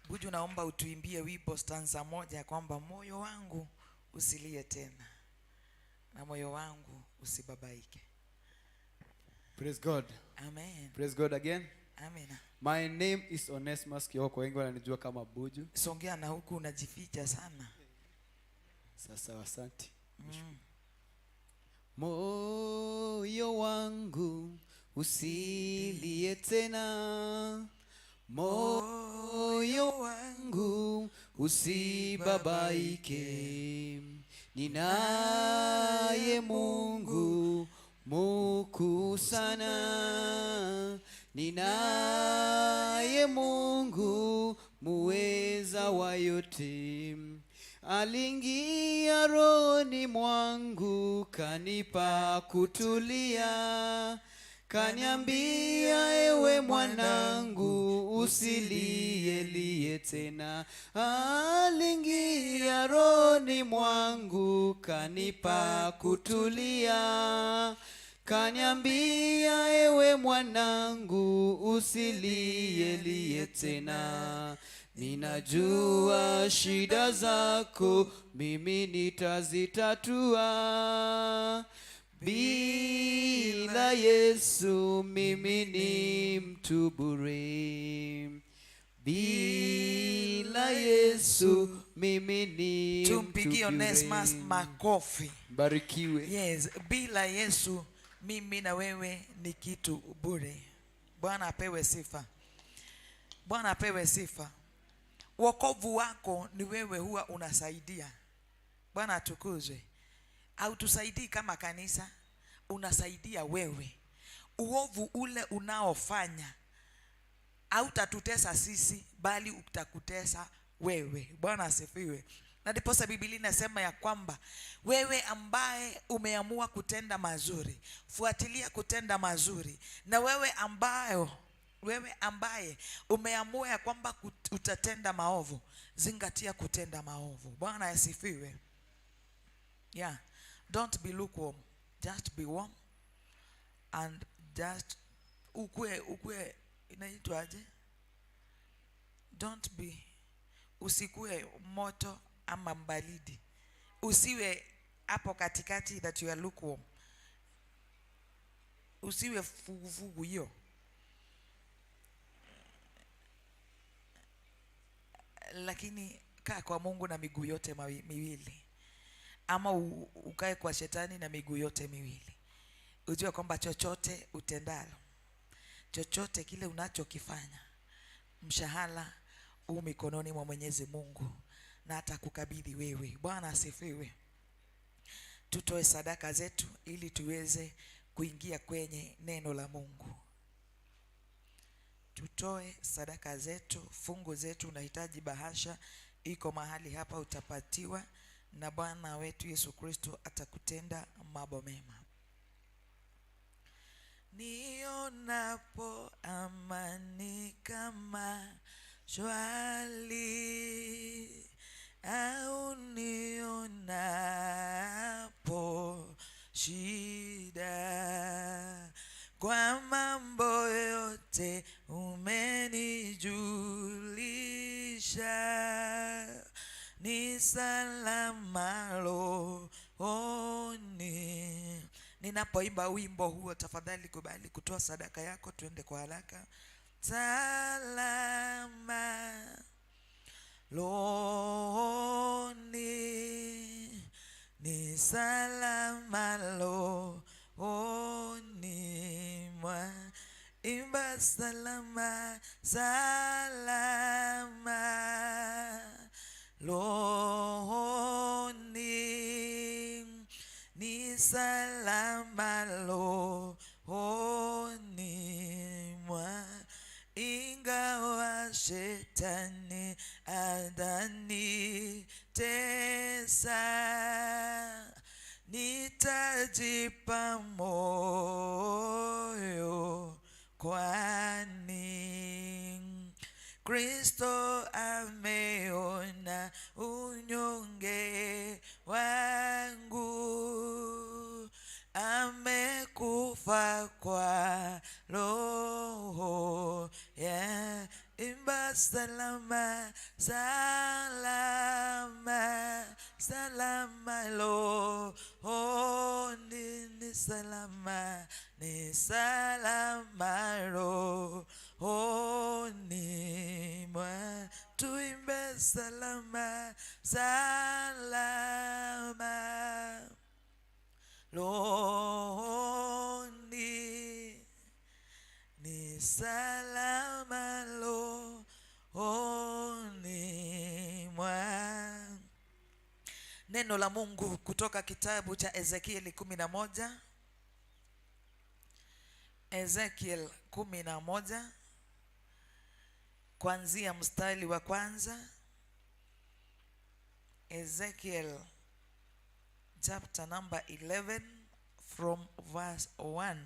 Buju, naomba utuimbie wimbo stanza moja kwamba moyo wangu usilie tena na moyo wangu usibabaike. Praise God. Amen. Praise God again. Amen. My name is Onesmus Kioko, wengi wananijua kama Buju. Songea na huku unajificha sana. Sasa asante. Moyo wangu usilie tena, moyo wangu usibabaike, ninaye Mungu mkuu sana, Ninaye Mungu muweza wa yote, aliingia rohoni mwangu, kanipa kutulia, kaniambia, ewe mwanangu, usilielie tena. Aliingia rohoni mwangu, kanipa kutulia, kaniambia, ewe mwanangu, usilielie tena. Ninajua shida zako, mimi nitazitatua. Bila Yesu mimi ni mtu bure. Bila Yesu mimi ni mtu Tumpigie Onesmus bure. makofi. Barikiwe. Yes, bila Yesu mimi na wewe ni kitu bure. Bwana apewe sifa. Bwana apewe sifa. Wokovu wako ni wewe huwa unasaidia. Bwana atukuzwe. Hautusaidii kama kanisa, unasaidia wewe. Uovu ule unaofanya hautatutesa sisi, bali utakutesa wewe. Bwana asifiwe. Na ndiposa Biblia inasema ya kwamba wewe ambaye umeamua kutenda mazuri, fuatilia kutenda mazuri. Na wewe ambaye umeamua ya kwamba utatenda maovu, zingatia kutenda maovu. Bwana asifiwe. Yeah. Don't be lukewarm. Just be warm and just ukue inaitwaje? Don't be, usikue moto ama mbaridi. Usiwe hapo katikati that you are lukewarm. Usiwe fugufugu hiyo. Lakini kaa kwa Mungu na miguu yote miwili. Ama ukae kwa shetani na miguu yote miwili. Ujue kwamba chochote utendalo, chochote kile unachokifanya, mshahara u mikononi mwa Mwenyezi Mungu na atakukabidhi wewe. Bwana asifiwe. Tutoe sadaka zetu ili tuweze kuingia kwenye neno la Mungu. Tutoe sadaka zetu, fungu zetu. Unahitaji bahasha, iko mahali hapa, utapatiwa na Bwana wetu Yesu Kristo atakutenda mambo mema. Nionapo amani kama shwali, au nionapo shida, kwa mambo yote umenijulisha, ni salama rohoni. Ninapoimba wimbo huo, tafadhali kubali kutoa sadaka yako, tuende kwa haraka. Salama rohoni, ni salama rohoni mwa. Imba salama, salama rohoni, ni salama rohoni mwa. Ingawa shetani atanitesa, nitajipa moyo, kwani Kristo ameona unyonge wangu, amekufa kwa roho ya. Imba salama, salama, salama rohoni, ni salama, ni salama rohoni mwa. Tuimbe salama, salama rohoni, ni salama rohoni mwa. Neno la Mungu kutoka kitabu cha Ezekiel 11. Ezekiel 11 kuanzia mstari wa kwanza. Ezekiel chapter number 11 from verse 1.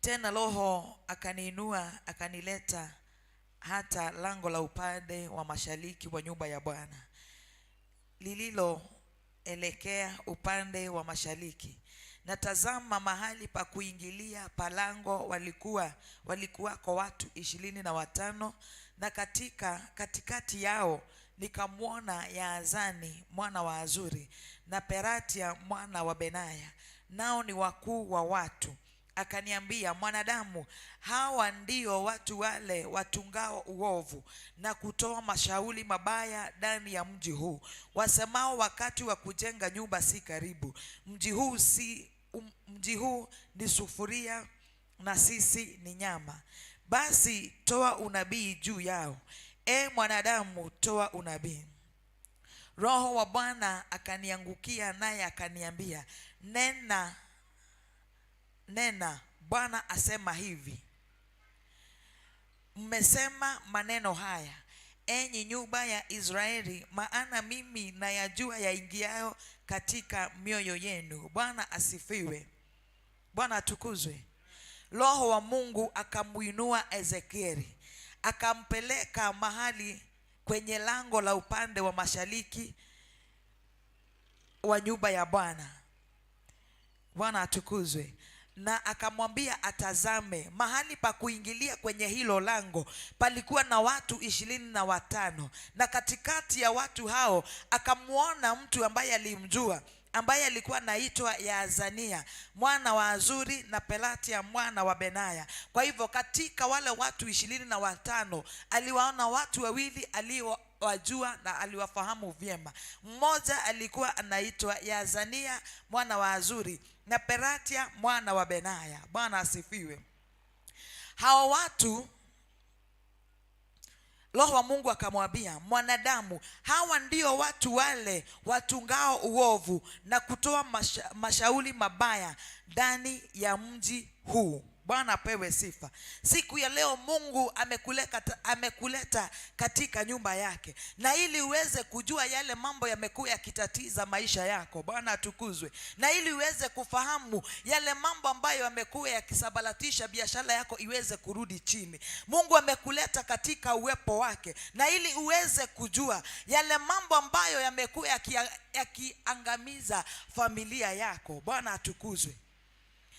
Tena Roho akaniinua akanileta hata lango la upande wa mashariki wa nyumba ya Bwana lililoelekea upande wa mashariki, na tazama, mahali pa kuingilia pa lango walikuwako watu 25, na katikati yao nikamwona Yaazani mwana wa Azuri na Peratia mwana wa Benaya, nao ni wakuu wa watu. Akaniambia, mwanadamu, hawa ndio watu wale watungao uovu na kutoa mashauri mabaya ndani ya mji huu, wasemao wakati wa kujenga nyumba si karibu. Mji huu ni sufuria na sisi ni nyama. Basi toa unabii juu yao. E mwanadamu, toa unabii. Roho wa Bwana akaniangukia, naye akaniambia, nena, nena, Bwana asema hivi, mmesema maneno haya, enyi nyumba ya Israeli, maana mimi nayajua yaingiayo katika mioyo yenu. Bwana asifiwe, Bwana atukuzwe. Roho wa Mungu akamuinua Ezekieli akampeleka mahali kwenye lango la upande wa mashariki wa nyumba ya Bwana. Bwana atukuzwe. Na akamwambia atazame mahali pa kuingilia kwenye hilo lango palikuwa na watu 25, na katikati ya watu hao akamwona mtu ambaye alimjua, ambaye alikuwa anaitwa Yaazania mwana wa Azuri na Pelatia mwana wa Benaya. Kwa hivyo katika wale watu 25 aliwaona watu wawili aliowajua na aliwafahamu vyema. Mmoja alikuwa anaitwa Yaazania mwana wa Azuri na Pelatia mwana wa Benaya. Bwana asifiwe. Hao watu, Roho wa Mungu akamwambia, mwanadamu, hawa ndio watu wale watungao uovu na kutoa mashauri mabaya ndani ya mji huu. Bwana apewe sifa. Siku ya leo Mungu amekuleta katika nyumba yake, na ili uweze kujua yale mambo yamekuwa yakitatiza maisha yako. Bwana atukuzwe. Na ili uweze kufahamu yale mambo ambayo yamekuwa yakisabalatisha biashara yako iweze kurudi chini. Mungu amekuleta katika uwepo wake, na ili uweze kujua yale mambo ambayo yamekuwa yakiangamiza familia yako. Bwana atukuzwe.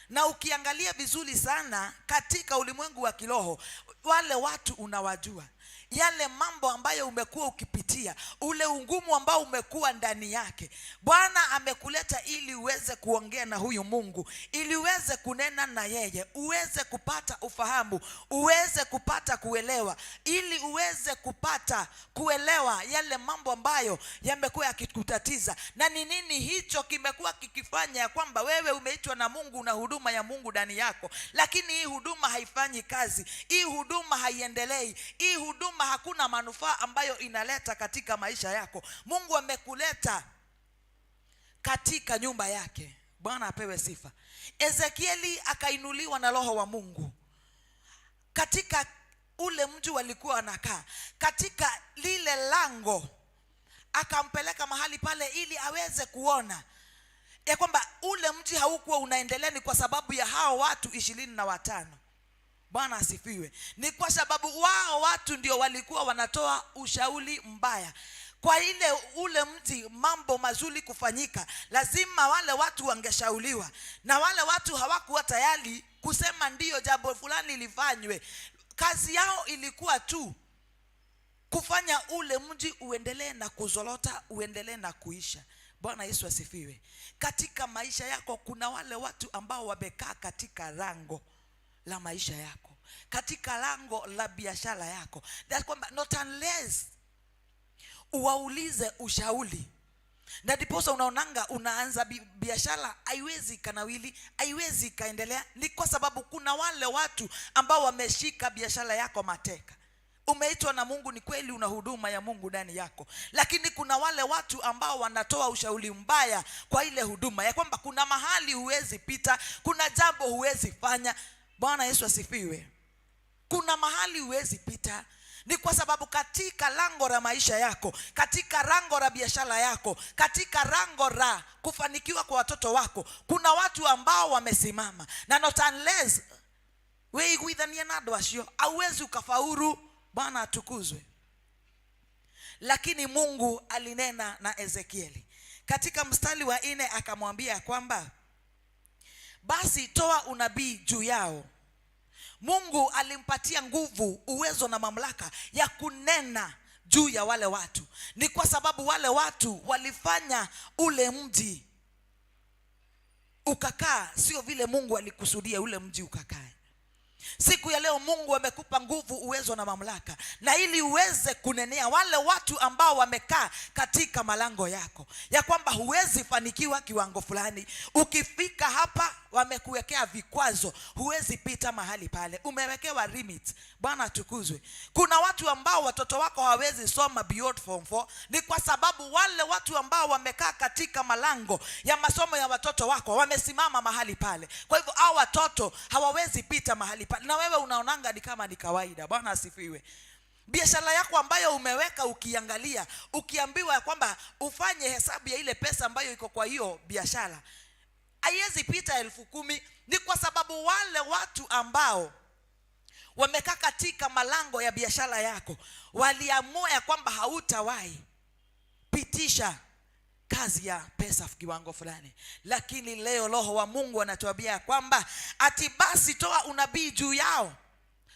Na ukiangalia vizuri sana katika ulimwengu wa kiroho, wale watu unawajua, yale mambo ambayo umekuwa ukipitia, ule ungumu ambao umekuwa ndani yake. Bwana amekuleta ili uweze kuongea na huyu Mungu, ili uweze kunena na yeye, uweze kupata ufahamu, uweze kupata kuelewa, ili uweze kupata kuelewa yale mambo ambayo yamekuwa yakikutatiza, na ni nini hicho kimekuwa kikifanya ya kwamba wewe umeitwa na Mungu na huduma ya Mungu ndani yako, lakini hii huduma haifanyi kazi, hii huduma haiendelei, hii huduma hakuna manufaa ambayo inaleta katika maisha yako. Mungu amekuleta katika nyumba yake. Bwana apewe sifa. Ezekieli akainuliwa na Roho wa Mungu katika ule mji walikuwa wanakaa, katika lile lango, akampeleka mahali pale ili aweze kuona ya kwamba ule mji haukuwa unaendelea ni kwa sababu ya hao watu 25. Bwana asifiwe. Ni kwa sababu wao watu ndio walikuwa wanatoa ushauri mbaya. Kwa ile ule mji mambo mazuri kufanyika, lazima wale watu wangeshauriwa, na wale watu hawakuwa tayari kusema ndiyo jambo fulani lifanywe. Kazi yao ilikuwa tu kufanya ule mji uendelee na kuzorota, uendelee na kuisha. Bwana Yesu asifiwe. Katika maisha yako kuna wale watu ambao wamekaa katika lango la maisha yako, katika lango la biashara yako. That's kwamba not unless uwaulize ushauri, na ndiposa unaonanga unaanza biashara haiwezi kanawili, haiwezi kaendelea, ni kwa sababu kuna wale watu ambao wameshika biashara yako mateka. Umeitwa na Mungu, ni kweli una huduma ya Mungu ndani yako, lakini kuna wale watu ambao wanatoa ushauri mbaya kwa ile huduma ya kwamba kuna mahali huwezi pita, kuna jambo huwezi fanya. Bwana Yesu asifiwe. Kuna mahali huwezi pita, ni kwa sababu katika lango la maisha yako, katika lango la biashara yako, katika lango la kufanikiwa kwa watoto wako, kuna watu ambao wamesimama, na not unless weiguithanie na andũ acio, hauwezi ukafaulu. Bwana atukuzwe. Lakini Mungu alinena na Ezekieli katika mstari wa 4, akamwambia kwamba basi toa unabii juu yao. Mungu alimpatia nguvu, uwezo na mamlaka ya kunena juu ya wale watu. Ni kwa sababu wale watu walifanya ule mji ukakaa sio vile Mungu alikusudia ule mji ukakae. Siku ya leo Mungu amekupa nguvu, uwezo na mamlaka, na ili uweze kunenea wale watu ambao wamekaa katika malango yako, ya kwamba huwezi fanikiwa kiwango fulani. Ukifika hapa wamekuwekea vikwazo, huwezi pita mahali pale, umewekewa limit. Bwana atukuzwe. Kuna watu ambao watoto wako hawawezi soma beyond form 4, ni kwa sababu wale watu ambao wamekaa katika malango ya masomo ya watoto wako wamesimama mahali pale. Kwa hivyo hao watoto hawawezi pita mahali pale, na wewe unaonanga ni kama ni kawaida. Bwana asifiwe. Biashara yako ambayo umeweka, ukiangalia, ukiambiwa ya kwamba ufanye hesabu ya ile pesa ambayo iko kwa hiyo biashara, haiwezi pita 10,000. Ni kwa sababu wale watu ambao wamekaa katika malango ya biashara yako waliamua ya kwamba hautawahi pitisha kazi ya pesa kiwango fulani. Lakini leo Roho wa Mungu anatuambia kwamba ati basi toa unabii juu yao,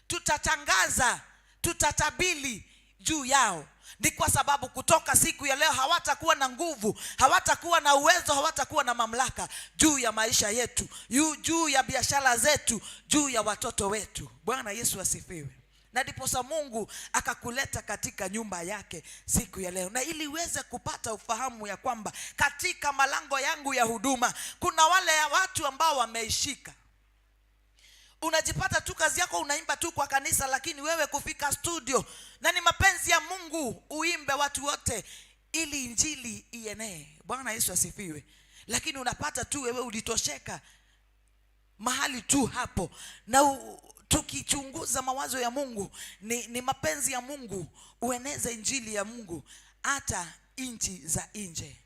tutatangaza, tutatabili juu yao. Ni kwa sababu kutoka siku ya leo hawatakuwa na nguvu, hawatakuwa na uwezo, hawatakuwa na mamlaka juu ya maisha yetu, juu ya biashara zetu, juu ya watoto wetu. Bwana Yesu asifiwe. Na ndiposa Mungu akakuleta katika nyumba yake siku ya leo, na ili uweze kupata ufahamu ya kwamba katika malango yangu ya huduma kuna wale watu ambao wameishika. Unajipata tu kazi yako unaimba tu kwa kanisa, lakini wewe kufika studio, na ni mapenzi ya Mungu uimbe watu wote ili injili ienee. Bwana Yesu asifiwe. Lakini unapata tu wewe ulitosheka mahali tu hapo. Na tukichunguza mawazo ya Mungu, ni mapenzi ya Mungu ueneze injili ya Mungu hata nchi za nje.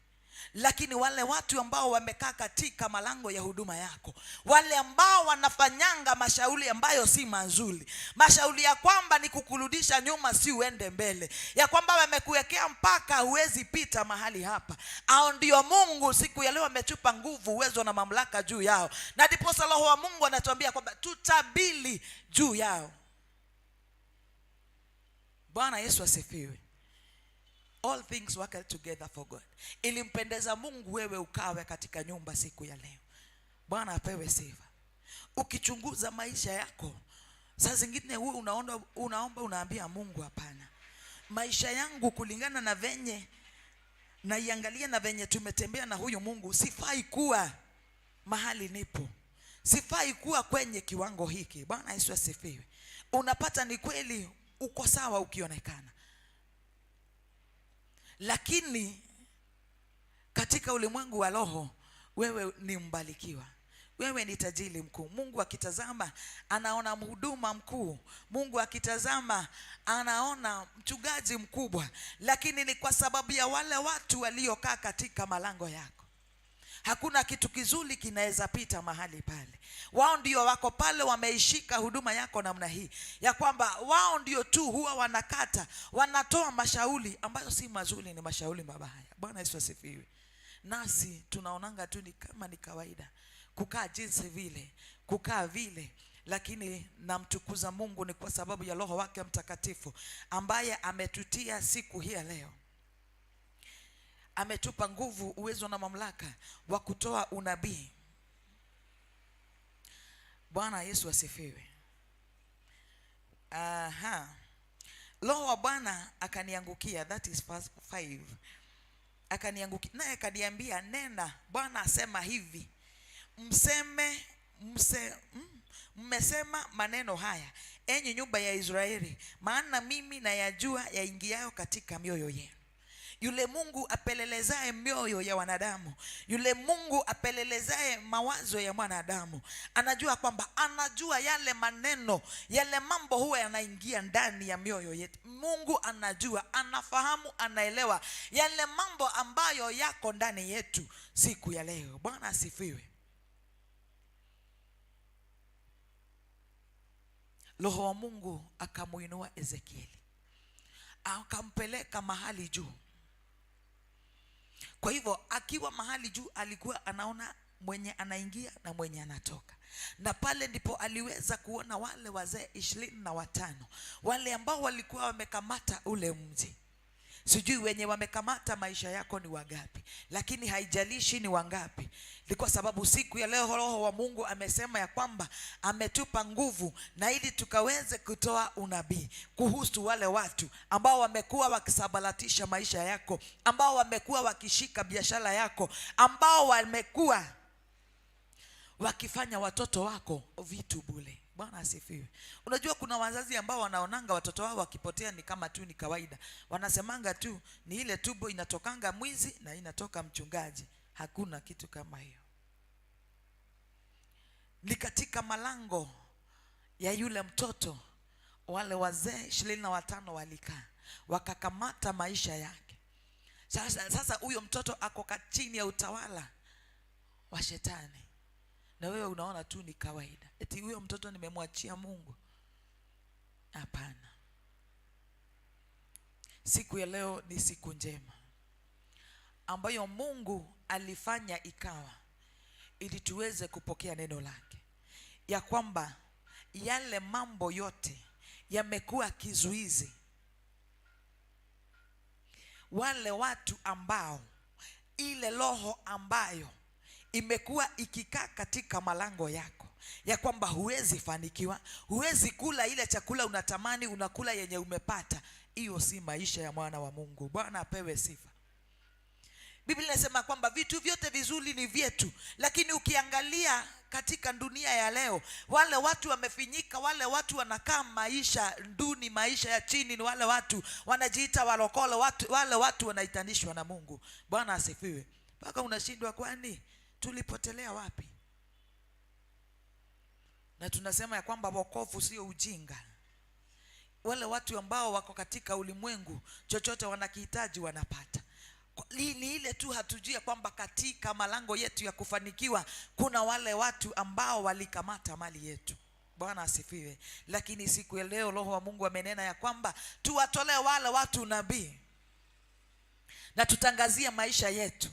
Lakini wale watu ambao wamekaa katika malango ya huduma yako, wale ambao wanafanyanga mashauri ambayo si mazuri, mashauri ya kwamba ni kukurudisha nyuma, si uende mbele, ya kwamba wamekuwekea mpaka huwezi pita mahali hapa, hao ndio Mungu siku ya leo ametupa nguvu, uwezo na mamlaka juu yao. Na ndiposa Roho wa Mungu anatuambia kwamba tutabili juu yao. Bwana Yesu asifiwe. All things work together for good. Ilimpendeza Mungu wewe ukawe katika nyumba siku ya leo. Bwana apewe sifa. Ukichunguza maisha yako, saa zingine wewe unaomba, unaambia Mungu hapana. Maisha yangu kulingana na venye naiangalia na venye tumetembea na huyu Mungu, sifai kuwa mahali nipo. Sifai kuwa kwenye kiwango hiki. Bwana Yesu asifiwe. Unapata ni kweli uko sawa ukionekana, lakini katika ulimwengu wa roho wewe ni mbarikiwa, wewe ni tajiri mkuu. Mungu akitazama anaona mhuduma mkuu, Mungu akitazama anaona mchungaji mkubwa, lakini ni kwa sababu ya wale watu waliokaa katika malango yako. Hakuna kitu kizuri kinaweza pita mahali pale. Wao ndio wako pale, wameishika huduma yako namna hii, ya kwamba wao ndio tu huwa wanakata, wanatoa mashauri ambayo si mazuri, ni mashauri mabaya. Bwana Yesu asifiwe. Nasi tunaonanga tu ni kama ni kawaida kukaa jinsi vile, kukaa vile, lakini namtukuza Mungu ni kwa sababu ya Roho wake Mtakatifu ambaye ametutia siku hii ya leo. Ametupa nguvu, uwezo na mamlaka wa kutoa unabii. Bwana Yesu asifiwe. Aha. Roho wa Bwana akaniangukia, that is verse 5. Akaniangukia naye akaniambia, nena, Bwana asema hivi, mmesema maneno haya, enyi nyumba ya Israeli, maana mimi nayajua yaingiayo katika mioyo yenu. Yule Mungu apelelezaye mioyo ya wanadamu, yule Mungu apelelezaye mawazo ya mwanadamu, anajua kwamba anajua yale maneno, yale mambo huwa yanaingia ndani ya mioyo yetu. Mungu anajua, anafahamu, anaelewa yale mambo ambayo yako ndani yetu siku ya leo. Bwana asifiwe. Roho wa Mungu akamuinua Ezekieli, akampeleka mahali juu. Kwa hivyo akiwa mahali juu alikuwa anaona mwenye anaingia na mwenye anatoka, na pale ndipo aliweza kuona wale wazee 25, wale ambao walikuwa wamekamata ule mji. Sijui wenye wamekamata maisha yako ni wangapi, lakini haijalishi ni wangapi, ni kwa sababu siku ya leo Roho wa Mungu amesema ya kwamba ametupa nguvu na ili tukaweze kutoa unabii kuhusu wale watu ambao wamekuwa wakisabalatisha maisha yako, ambao wamekuwa wakishika biashara yako, ambao wamekuwa wakifanya watoto wako vitu bure. Bwana asifiwe. Unajua kuna wazazi ambao wanaonanga watoto wao wakipotea ni kama tu ni kawaida. Wanasemanga tu ni ile tubo inatokanga mwizi na inatoka mchungaji. Hakuna kitu kama hiyo. Ni katika malango ya yule mtoto wale wazee 25 walikaa, wakakamata maisha yake. Sasa huyo mtoto ako chini ya utawala wa shetani. Na wewe unaona tu ni kawaida. Eti huyo mtoto nimemwachia Mungu. Hapana. Siku ya leo ni siku njema ambayo Mungu alifanya ikawa, ili tuweze kupokea neno lake, ya kwamba yale mambo yote yamekuwa kizuizi. Wale watu ambao ile roho ambayo imekuwa ikikaa katika malango yako, ya kwamba huwezi fanikiwa, huwezi kula ile chakula unatamani, unakula yenye umepata, hiyo si maisha ya mwana wa Mungu. Bwana apewe sifa. Biblia inasema kwamba vitu vyote vizuri ni vyetu, lakini ukiangalia katika dunia ya leo, wale watu wamefinyika, wale watu wanakaa maisha duni, maisha ya chini, ni wale watu wanajiita walokole, wale watu wanaitanishwa na Mungu. Bwana asifiwe. Mpaka unashindwa, kwani tulipotelea wapi? Na tunasema ya kwamba wokovu sio ujinga. Wale watu ambao wako katika ulimwengu, chochote wanakihitaji wanapata. Ni ile tu hatujui kwamba katika malango yetu ya kufanikiwa kuna wale watu ambao walikamata mali yetu. Bwana asifiwe. Lakini siku ya leo Roho wa Mungu amenena ya kwamba tuwatolee wale watu nabii na tutangazie maisha yetu.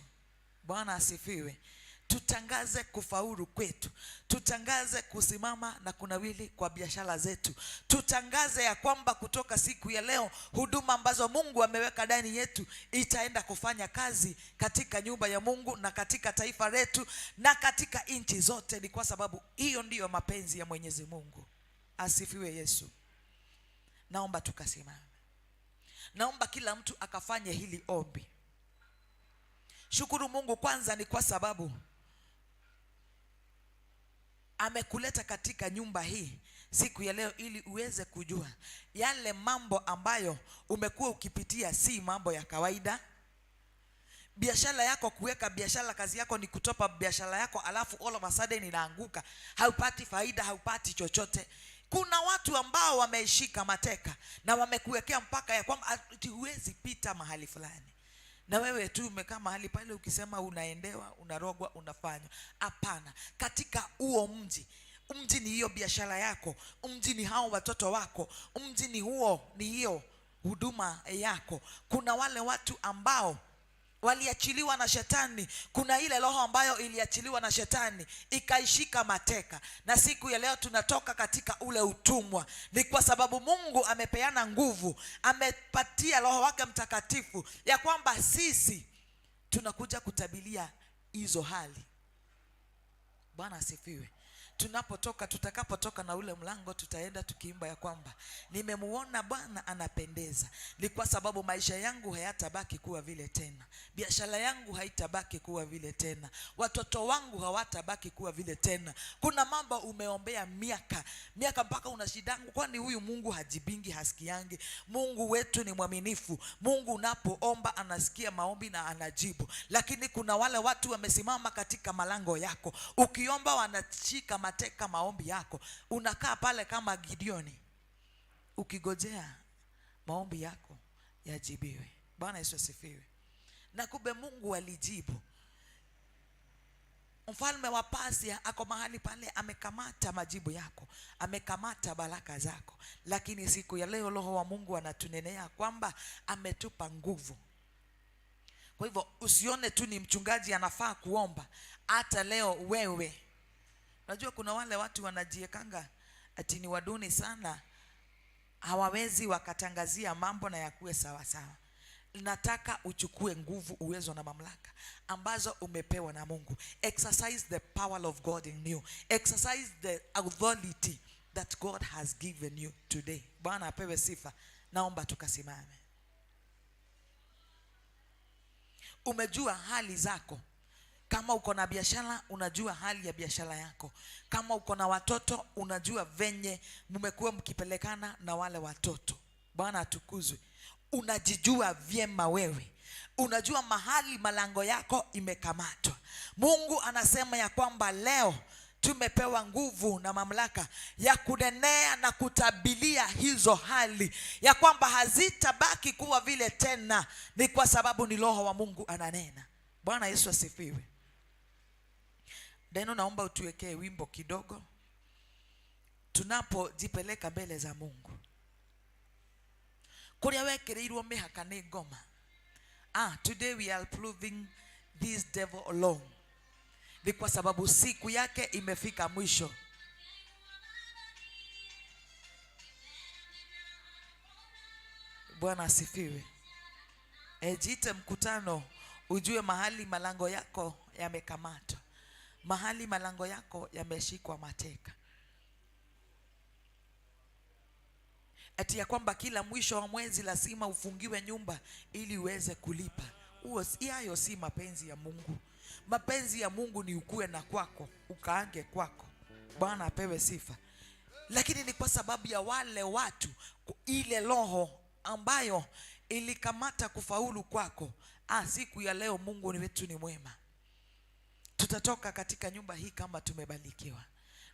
Bwana asifiwe. Tutangaze kufaulu kwetu, tutangaze kusimama na kunawili kwa biashara zetu, tutangaze ya kwamba kutoka siku ya leo huduma ambazo Mungu ameweka ndani yetu itaenda kufanya kazi katika nyumba ya Mungu na katika taifa letu na katika nchi zote. Ni kwa sababu hiyo ndiyo mapenzi ya Mwenyezi Mungu. Asifiwe Yesu. Naomba tukasimame. Naomba kila mtu akafanye hili ombi. Shukuru Mungu kwanza ni kwa sababu amekuleta katika nyumba hii siku ya leo ili uweze kujua yale mambo ambayo umekuwa ukipitia si mambo ya kawaida. Biashara yako, kuweka biashara, kazi yako ni kutopa biashara yako, alafu all of a sudden inaanguka, haupati faida, haupati chochote. Kuna watu ambao wameishika mateka na wamekuwekea mpaka ya kwamba huwezi pita mahali fulani, na wewe tu umekaa mahali pale ukisema unaendewa, unarogwa, unafanywa. Hapana. Katika huo mji, mji ni hiyo biashara yako, mji ni hao watoto wako, mji ni huo, ni hiyo huduma yako. Kuna wale watu ambao waliachiliwa na shetani. Kuna ile roho ambayo iliachiliwa na shetani ikaishika mateka, na siku ya leo tunatoka katika ule utumwa. Ni kwa sababu Mungu amepeana nguvu, amepatia Roho wake Mtakatifu ya kwamba sisi tunakuja kutabilia hizo hali. Bwana asifiwe. Tunapotoka, tutakapotoka na ule mlango, tutaenda tukiimba ya kwamba nimemuona Bwana anapendeza. Ni kwa sababu maisha yangu hayatabaki kuwa vile tena, biashara yangu haitabaki kuwa vile tena, watoto wangu hawatabaki kuwa vile tena. Kuna mambo umeombea miaka miaka mpaka unashidangu, kwani huyu Mungu hajibingi, hasikiangi? Mungu wetu ni mwaminifu. Mungu unapoomba anasikia maombi na anajibu, lakini kuna wale watu wamesimama katika malango yako, ukiomba wanashika mateka maombi yako. Unakaa pale kama Gideoni ukigojea maombi yako yajibiwe. Bwana Yesu asifiwe. Na kumbe Mungu alijibu. Mfalme wa Pasia ako mahali pale, amekamata majibu yako, amekamata baraka zako. Lakini siku ya leo Roho wa Mungu anatunenea kwamba ametupa nguvu. Kwa hivyo usione tu ni mchungaji anafaa kuomba, hata leo wewe. Unajua kuna wale watu wanajiekanga ati ni waduni sana, hawawezi wakatangazia mambo na yakuwe sawa sawa. Nataka uchukue nguvu, uwezo na mamlaka ambazo umepewa na Mungu. Exercise the power of God in you. Exercise the authority that God has given you today. Bwana apewe sifa. Naomba tukasimame. Umejua hali zako. Kama uko na biashara, unajua hali ya biashara yako. Kama uko na watoto, unajua venye mmekuwa mkipelekana na wale watoto. Bwana atukuzwe. Unajijua vyema wewe, unajua mahali malango yako imekamatwa. Mungu anasema ya kwamba leo tumepewa nguvu na mamlaka ya kunenea na kutabilia hizo hali ya kwamba hazitabaki kuwa vile tena, ni kwa sababu ni Roho wa Mungu ananena. Bwana Yesu asifiwe. Deno, naomba utuwekee wimbo kidogo tunapojipeleka mbele za Mungu. Kuria wekereirwo mĩhaka nĩ ngoma. Today we are proving this devil alone. Ni kwa sababu siku yake imefika mwisho. Bwana asifiwe. Jiite mkutano ujue mahali malango yako yamekamatwa, mahali malango yako yameshikwa mateka. Ati ya kwamba kila mwisho wa mwezi lazima ufungiwe nyumba ili uweze kulipa. Huo hayo si mapenzi ya Mungu. Mapenzi ya Mungu ni ukue na kwako, ukaange kwako. Bwana apewe sifa. Lakini ni kwa sababu ya wale watu, ile roho ambayo ilikamata kufaulu kwako. Siku ya leo Mungu ni wetu ni mwema. Tutatoka katika nyumba hii kama tumebarikiwa.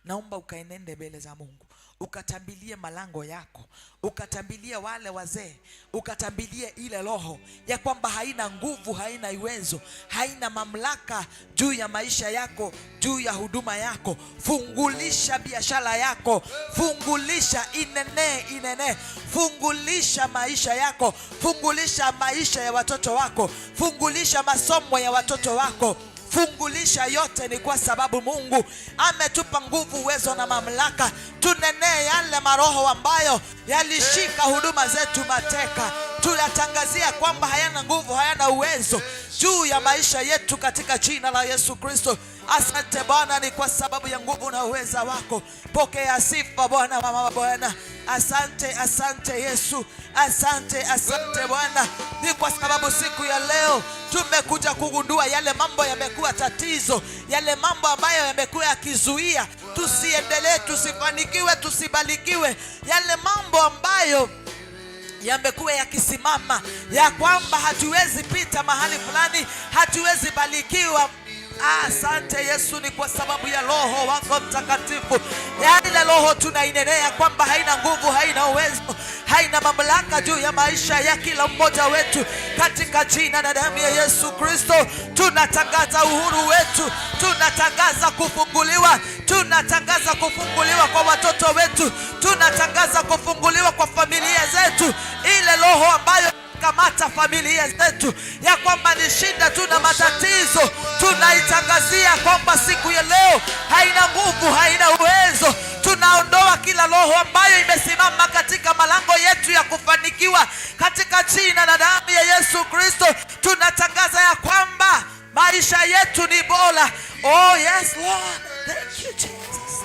Naomba ukaenende mbele za Mungu, ukatambilie malango yako, ukatambilie wale wazee, ukatambilie ile roho ya kwamba haina nguvu, haina uwezo, haina mamlaka juu ya maisha yako, juu ya huduma yako. Fungulisha biashara yako, fungulisha, inene, inene, fungulisha maisha yako, fungulisha maisha ya watoto wako, fungulisha masomo ya watoto wako. Fungulisha yote, ni kwa sababu Mungu ametupa nguvu, uwezo na mamlaka. Tunenee yale maroho ambayo yalishika huduma zetu mateka, tunatangazia kwamba hayana nguvu, hayana uwezo juu ya maisha yetu katika jina la Yesu Kristo. Asante Bwana, ni kwa sababu ya nguvu na uweza wako. Pokea sifa Bwana, mama Bwana. Asante, asante Yesu, asante, asante Bwana, ni kwa sababu siku ya leo tumekuja kugundua yale mambo yamekuwa tatizo, yale mambo ambayo yamekuwa yakizuia tusiendelee, tusifanikiwe, tusibarikiwe, yale mambo ambayo yamekuwa yakisimama ya kwamba hatuwezi pita mahali fulani, hatuwezi barikiwa. Asante Yesu, ni kwa sababu ya Roho wako Mtakatifu. Yale roho tunainenea kwamba haina nguvu, haina uwezo, haina mamlaka juu ya maisha ya kila mmoja wetu. Katika jina na damu ya Yesu Kristo tunatangaza uhuru wetu, tunatangaza kufunguliwa, tunatangaza kufunguliwa kwa watoto wetu, tunatangaza kufunguliwa kwa familia zetu. Ile roho ambayo kamata familia zetu ya kwamba ni shida tu na matatizo, tunaitangazia kwamba siku ya leo haina nguvu, haina uwezo. Tunaondoa kila roho ambayo imesimama katika malango yetu ya kufanikiwa katika jina na damu ya Yesu Kristo. Tunatangaza ya kwamba maisha yetu ni bora. Oh yes Lord, thank you Jesus.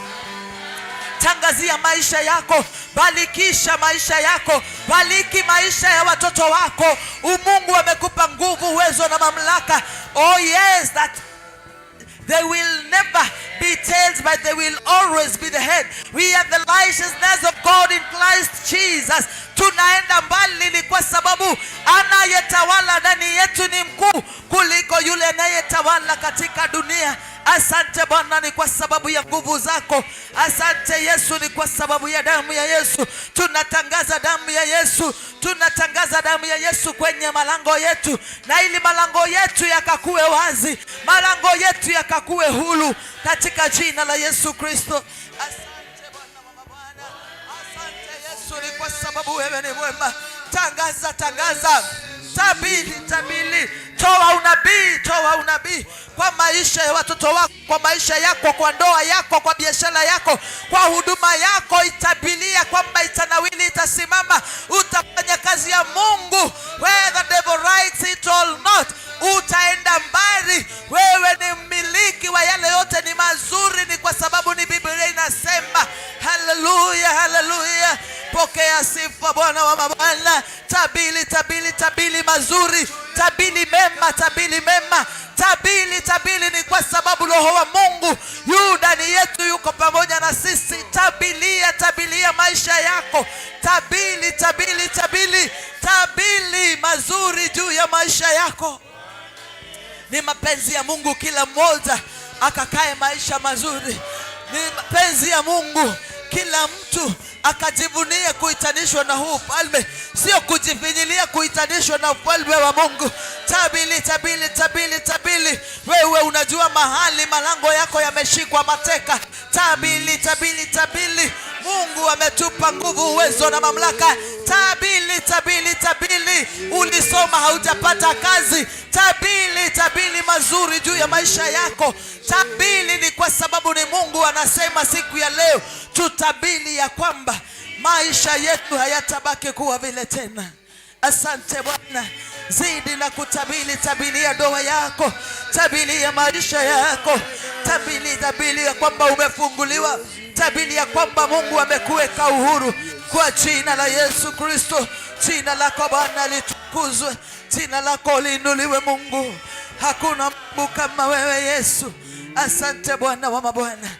Angazia maisha yako, barikisha maisha yako, bariki maisha ya watoto wako. Mungu amekupa nguvu, uwezo na mamlaka. Oh yes, that they will never be tails, but they will always be the head. We are the righteousness of God in Christ Jesus. Tunaenda mbali ni kwa sababu anayetawala ndani yetu ni mkuu kuliko yule anayetawala katika dunia. Asante Bwana, ni kwa sababu ya nguvu zako. Asante Yesu, ni kwa sababu ya damu ya Yesu. Tunatangaza damu ya Yesu, tunatangaza damu ya Yesu kwenye malango yetu, na ili malango yetu yakakuwe wazi, malango yetu yakakuwe huru katika jina la Yesu Kristo. Asante Bwana wa mabwana, asante Yesu, ni kwa sababu wewe ni mwema. Tangaza, tangaza, tabiri, tabiri, toa unabii, toa unabii kwa maisha ya watoto wako, kwa maisha yako, kwa ndoa yako, kwa biashara yako, kwa huduma yako. Itabilia kwamba itanawili, itasimama, utafanya kazi ya Mungu, whether devil writes it or not, utaenda mbali. Wewe ni mmiliki wa yale yote, ni mazuri, ni kwa sababu ni Biblia inasema. Haleluya, haleluya! Pokea sifa Bwana wa mabwana. Tabiri, tabiri, tabiri mazuri, tabiri mema, tabiri mema, tabiri, tabiri, ni kwa sababu Roho wa Mungu yu ndani yetu, yuko pamoja na sisi. Tabilia, tabilia maisha yako, tabiri, tabiri, tabiri, tabiri mazuri juu ya maisha yako. Ni mapenzi ya Mungu kila mmoja akakae maisha mazuri. Ni mapenzi ya Mungu kila mtu akajivunie kuitanishwa na huu ufalme, sio kujifinyilia kuitanishwa na ufalme wa Mungu. Tabiri, tabiri, tabiri, tabiri. Wewe unajua mahali malango yako yameshikwa mateka. Tabiri, tabiri, tabiri. Mungu ametupa nguvu, uwezo na mamlaka. Tabiri, tabiri, tabiri. Ulisoma haujapata kazi. Tabiri, tabiri mazuri juu ya maisha yako. Tabiri ni kwa sababu ni Mungu anasema siku ya leo tutabiri ya kwamba maisha yetu hayatabaki kuwa vile tena. Asante Bwana, zidi na kutabiri, tabilia ndoa yako, tabilia maisha yako, tabiri, tabiri ya kwamba umefunguliwa, tabiri ya kwamba Mungu amekuweka uhuru kwa jina la Yesu Kristo. Jina lako Bwana litukuzwe, jina lako liinuliwe Mungu. Hakuna Mungu kama wewe Yesu. Asante Bwana wa mabwana,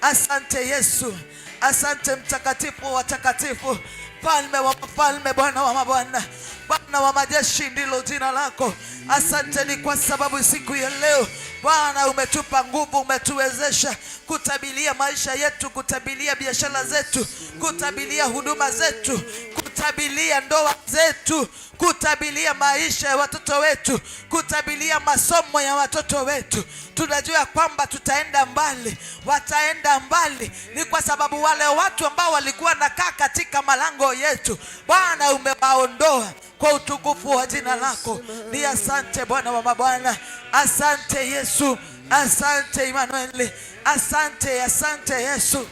asante Yesu, asante mtakatifu wa watakatifu, mfalme wa mafalme, Bwana wa mabwana, Bwana wa majeshi ndilo jina lako. Asante ni kwa sababu siku ya leo Bwana umetupa nguvu, umetuwezesha kutabilia maisha yetu, kutabilia biashara zetu, kutabilia huduma zetu, kutabilia ndoa zetu, kutabilia maisha ya watoto wetu, kutabilia masomo ya watoto wetu. Tunajua kwamba tutaenda mbali, wataenda mbali, ni kwa sababu wale watu ambao walikuwa nakaa katika malango yetu, Bwana umewaondoa kwa utukufu wa jina lako. Ni asante Bwana wa mabwana, asante Yesu, asante Emmanuel, asante, asante Yesu,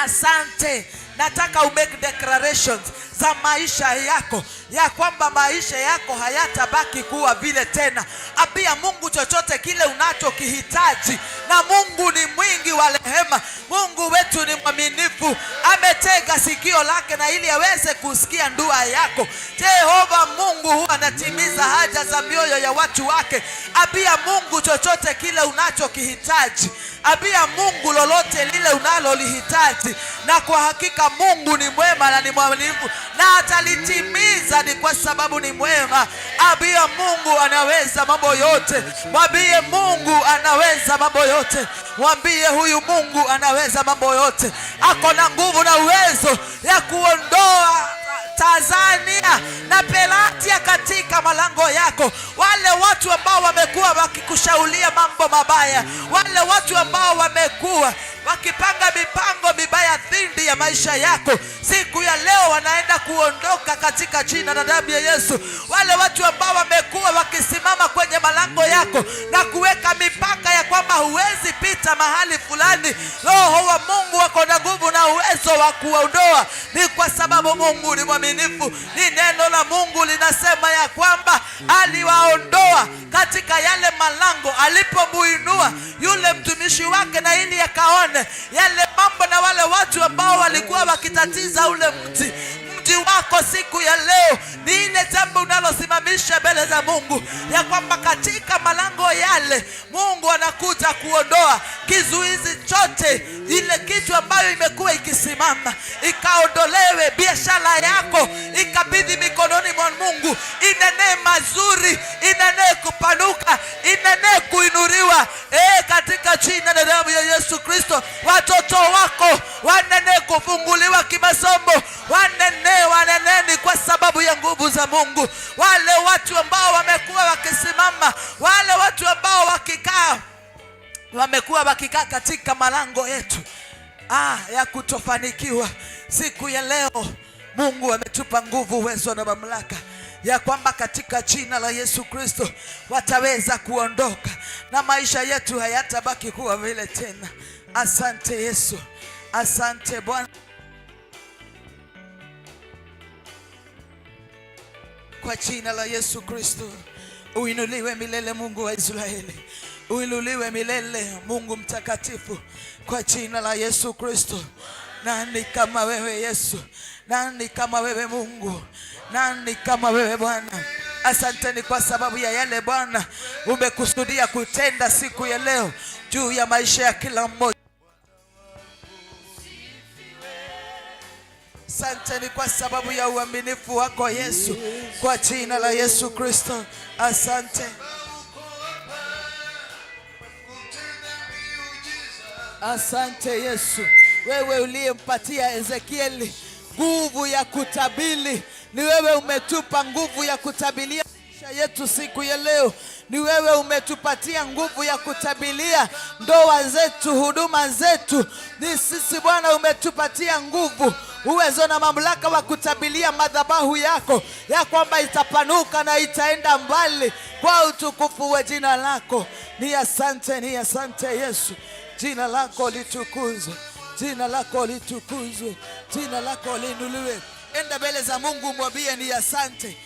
asante. Nataka umake declarations za maisha yako ya kwamba maisha yako hayatabaki kuwa vile tena. Ambia Mungu chochote kile unachokihitaji, na Mungu ni mwingi wa rehema. Mungu wetu ni mwaminifu, ametega sikio lake na ili aweze kusikia dua yako. Jehova Mungu huwa anatimiza haja za mioyo ya watu wake. Ambia Mungu chochote kile unachokihitaji, ambia Mungu lolote lile unalolihitaji, na kwa hakika Mungu ni mwema na ni mwaminifu na atalitimiza, ni kwa sababu ni mwema. Ambia Mungu anaweza mambo yote, mwambie Mungu anaweza mambo yote, mwambie huyu Mungu anaweza mambo yote, ako na nguvu na uwezo ya kuondoa Tanzania na Pelatia katika malango yako. Wale watu ambao wamekuwa wakikushaulia mambo mabaya, wale watu ambao wamekuwa wakipanga mipango mibaya dhidi ya maisha yako, siku ya leo wanaenda kuondoka katika jina na damu ya Yesu. Wale watu ambao wamekuwa wakisimama kwenye malango yako na kuweka mipaka ya kwamba huwezi pita mahali fulani, Roho wa Mungu ako na nguvu na uwezo wa kuondoa. Ni kwa sababu Mungu ni mwaminifu. Ni neno la Mungu linasema ya kwamba aliwaondoa alipomuinua katika yale malango, alipomuinua yule mtumishi wake, na ili akaone yale mambo na wale watu ambao walikuwa wakitatiza ule mti. Mji wako siku ya leo ni ile jambo unalosimamisha mbele za Mungu, ya kwamba katika malango yale Mungu anakuja kuondoa kizuizi chote, ile kitu ambayo imekuwa ikisimama ikaondolewe. Biashara yako ikabidhi mikononi mwa Mungu, inenee mazuri, inenee kupanuka, inenee kuinuliwa, katika jina la damu ya Yesu Kristo. Watoto wako wanenee kufunguliwa kimasomo, waneneni kwa sababu ya nguvu za Mungu. Wale watu ambao wamekuwa wakisimama, wale watu ambao wamekuwa wakikaa katika malango yetu ya kutofanikiwa, siku ya leo Mungu ametupa nguvu, uwezo na mamlaka ya kwamba katika jina la Yesu Kristo wataweza kuondoka na maisha yetu hayatabaki kuwa vile tena. Asante Yesu, asante Bwana. Kwa jina la Yesu Kristo, uinuliwe milele Mungu wa Israeli, uinuliwe milele Mungu mtakatifu, kwa jina la Yesu Kristo. Nani kama wewe Yesu? Nani kama wewe Mungu? Nani kama wewe Bwana? Asanteni kwa sababu ya yale Bwana umekusudia kutenda siku ya leo juu ya maisha ya kila mmoja. Asanteni kwa sababu ya uaminifu wako Yesu, kwa jina la Yesu Kristo. Asante. Asante Yesu, wewe uliyempatia Ezekieli nguvu ya kutabili, ni wewe umetupa nguvu ya kutabilia maisha yetu siku ya leo. Ni wewe umetupatia nguvu ya kutabilia ndoa zetu, huduma zetu. Ni sisi Bwana umetupatia nguvu, uwezo na mamlaka wa kutabilia madhabahu yako, ya kwamba itapanuka na itaenda mbali kwa utukufu wa jina lako. Ni asante, ni asante Yesu. Jina lako litukuzwe, jina lako litukuzwe, jina lako liinuliwe. Enda mbele za Mungu umwambie ni asante.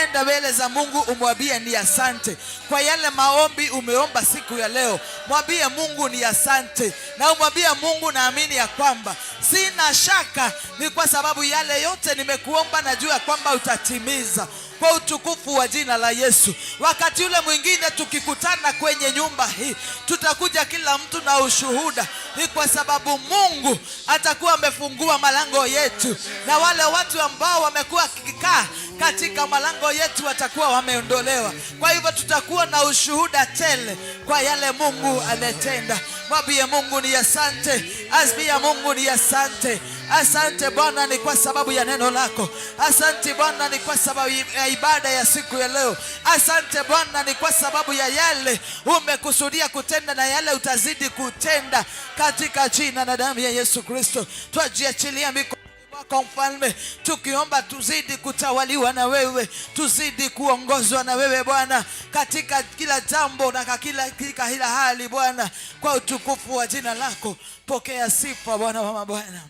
Enda mbele za Mungu umwambie ni asante kwa yale maombi umeomba siku ya leo. Mwambie Mungu ni asante, na umwambie Mungu, naamini ya kwamba sina shaka, ni kwa sababu yale yote nimekuomba, najua kwamba utatimiza kwa utukufu wa jina la Yesu. Wakati ule mwingine tukikutana kwenye nyumba hii, tutakuja kila mtu na ushuhuda. Ni kwa sababu Mungu atakuwa amefungua malango yetu, na wale watu ambao wamekuwa wakikaa katika malango yetu watakuwa wameondolewa. Kwa hivyo tutakuwa na ushuhuda tele kwa yale Mungu ametenda. Mwambie Mungu ni asante, azbia Mungu ni asante. Asante Bwana ni kwa sababu ya neno lako. Asante Bwana ni kwa sababu ya ibada ya siku ya leo. Asante Bwana ni kwa sababu ya yale umekusudia kutenda na yale utazidi kutenda, katika jina na damu ya Yesu Kristo. Twajiachilia mikono mwako Mfalme, tukiomba tuzidi kutawaliwa na wewe, tuzidi kuongozwa na wewe Bwana, katika kila jambo na katika kila hali Bwana, kwa utukufu wa jina lako. Pokea sifa Bwana wa mabwana.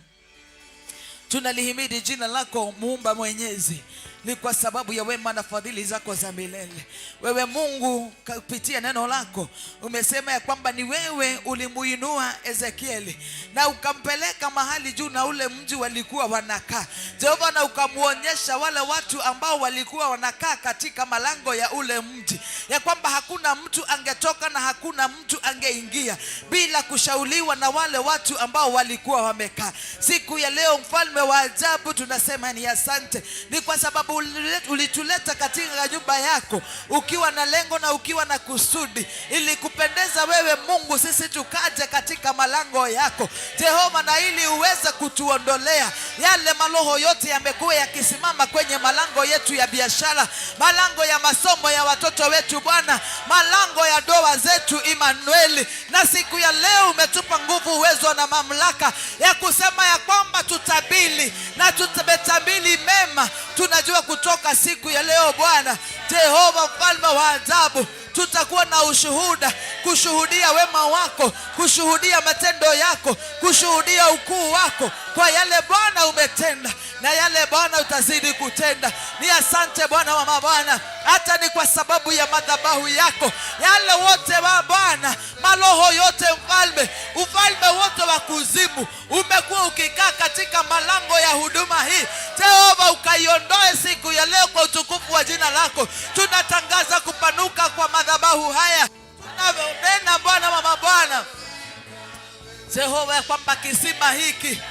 Tunalihimidi jina lako Muumba Mwenyezi, ni kwa sababu ya wema na fadhili zako za milele. Wewe Mungu, kupitia neno lako umesema ya kwamba ni wewe ulimuinua Ezekieli na ukampeleka mahali juu na ule mji walikuwa wanakaa, Jehova, na ukamuonyesha wale watu ambao walikuwa wanakaa katika malango ya ule mji, ya kwamba hakuna mtu angetoka na hakuna mtu angeingia bila kushauriwa na wale watu ambao walikuwa wamekaa. Siku ya leo, Mfalme wa ajabu, tunasema ni asante, ni kwa sababu ulituleta katika nyumba yako ukiwa na lengo na ukiwa na kusudi, ili kupendeza wewe Mungu, sisi tukaje katika malango yako Jehova, na ili uweze kutuondolea yale maloho yote yamekuwa yakisimama kwenye malango yetu ya biashara, malango ya masomo ya watoto wetu Bwana, malango ya ndoa zetu Imanueli. Na siku ya leo umetupa nguvu, uwezo na mamlaka ya kusema ya kwamba tutabili na tumetabili mema. Tunajua kutoka siku ya leo Bwana Jehova, mfalme wa ajabu, tutakuwa na ushuhuda, kushuhudia wema wako, kushuhudia matendo yako, kushuhudia ukuu wako kwa yale Bwana umetenda. na yale Bwana utazidi kutenda. Ni asante Bwana wa mabwana, hata ni kwa sababu ya madhabahu yako, yale wote wa Bwana, maloho yote mfalme, ufalme wote wa kuzimu umekuwa ukikaa katika malango ya huduma hii. Jehova, ukaiondoe siku ya leo kwa utukufu wa jina lako. Tunatangaza kupanuka kwa madhabahu haya. Tunanena Bwana wa mabwana, Jehova, ya kwamba kisima hiki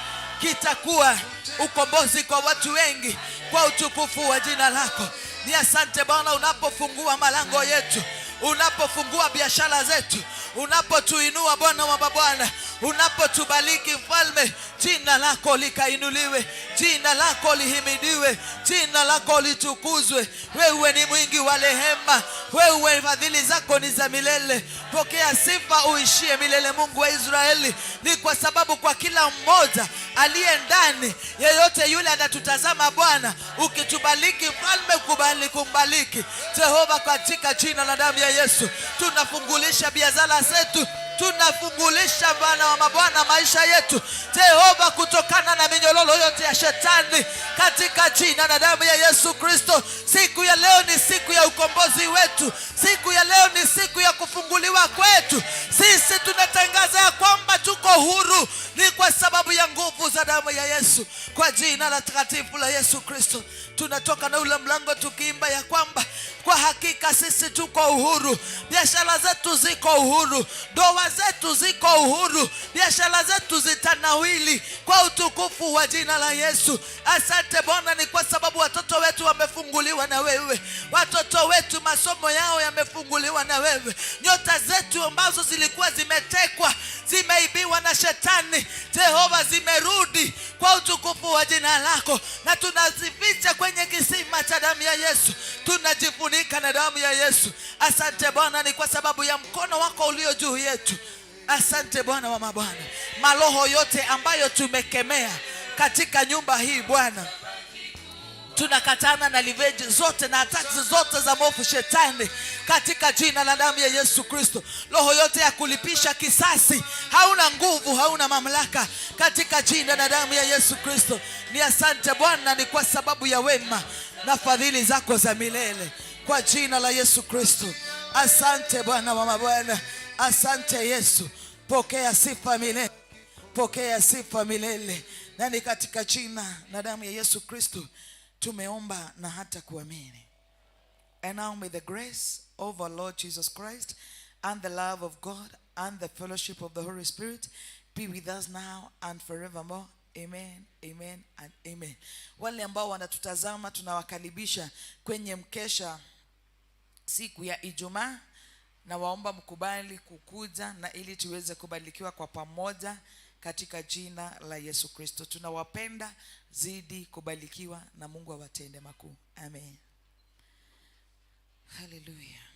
kitakuwa ukombozi kwa watu wengi kwa utukufu wa jina lako. Ni asante Bwana, unapofungua malango yetu, unapofungua biashara zetu, unapotuinua Bwana wa mabwana, unapotubariki Mfalme, jina lako likainuliwe, jina lako lihimidiwe, jina lako litukuzwe. Wewe ni mwingi wa rehema, wewe fadhili zako ni za milele. Pokea sifa uishie milele, Mungu wa Israeli. Ni kwa sababu kwa kila mmoja aliye ndani, yeyote yule anatutazama Bwana, ukitubariki Mfalme, kubali kumbariki Jehova, katika jina la damu ya Yesu tunafungulisha biashara zetu, tunafungulisha Bwana wa mabwana maisha yetu Jehova, kutokana na minyororo yote ya shetani, katika jina na damu ya Yesu Kristo. Siku ya leo ni siku ya ukombozi wetu, siku ya leo ni siku ya kufunguliwa kwetu. Sisi tunatangaza ya kwamba tuko huru, ni kwa sababu ya nguvu za damu ya Yesu. Kwa jina la takatifu la Yesu Kristo tunatoka na ule mlango tukiimba ya kwamba kwa hakika sisi tuko uhuru, biashara zetu ziko uhuru, ndoa zetu ziko uhuru, biashara zetu zitanawili kwa utukufu wa jina la Yesu. Asante Bwana, ni kwa sababu watoto wetu wamefunguliwa na wewe, watoto wetu masomo yao yamefunguliwa na wewe, nyota zetu ambazo zilikuwa zimetekwa, zimeibiwa na shetani, Jehova, zimerudi kwa utukufu wa jina lako, na tunazificha kwenye kisima cha damu ya Yesu, tunajifunika na damu ya Yesu. Asante Bwana, ni kwa sababu ya mkono wako ulio juu yetu. Asante Bwana wa mabwana, maroho yote ambayo tumekemea katika nyumba hii Bwana, tunakatana na liveji zote na attacks zote za mwovu shetani katika jina la damu ya Yesu Kristo. Roho yote ya kulipisha kisasi hauna nguvu, hauna mamlaka katika jina la damu ya Yesu Kristo. Ni asante Bwana, ni kwa sababu ya wema na fadhili zako za milele kwa jina la Yesu Kristo. Asante Bwana wa mabwana, asante Yesu. Pokea sifa milele, pokea sifa milele, na ni katika jina na damu ya Yesu Kristo tumeomba na hata kuamini. And now may the grace of our Lord Jesus Christ and the love of God and the fellowship of the Holy Spirit be with us now and forevermore. Amen, amen and amen. Wale ambao wanatutazama tunawakaribisha kwenye mkesha siku ya Ijumaa, na waomba mkubali kukuja na ili tuweze kubarikiwa kwa pamoja katika jina la Yesu Kristo. Tunawapenda, zidi kubarikiwa na Mungu awatende makuu. Amen. Hallelujah.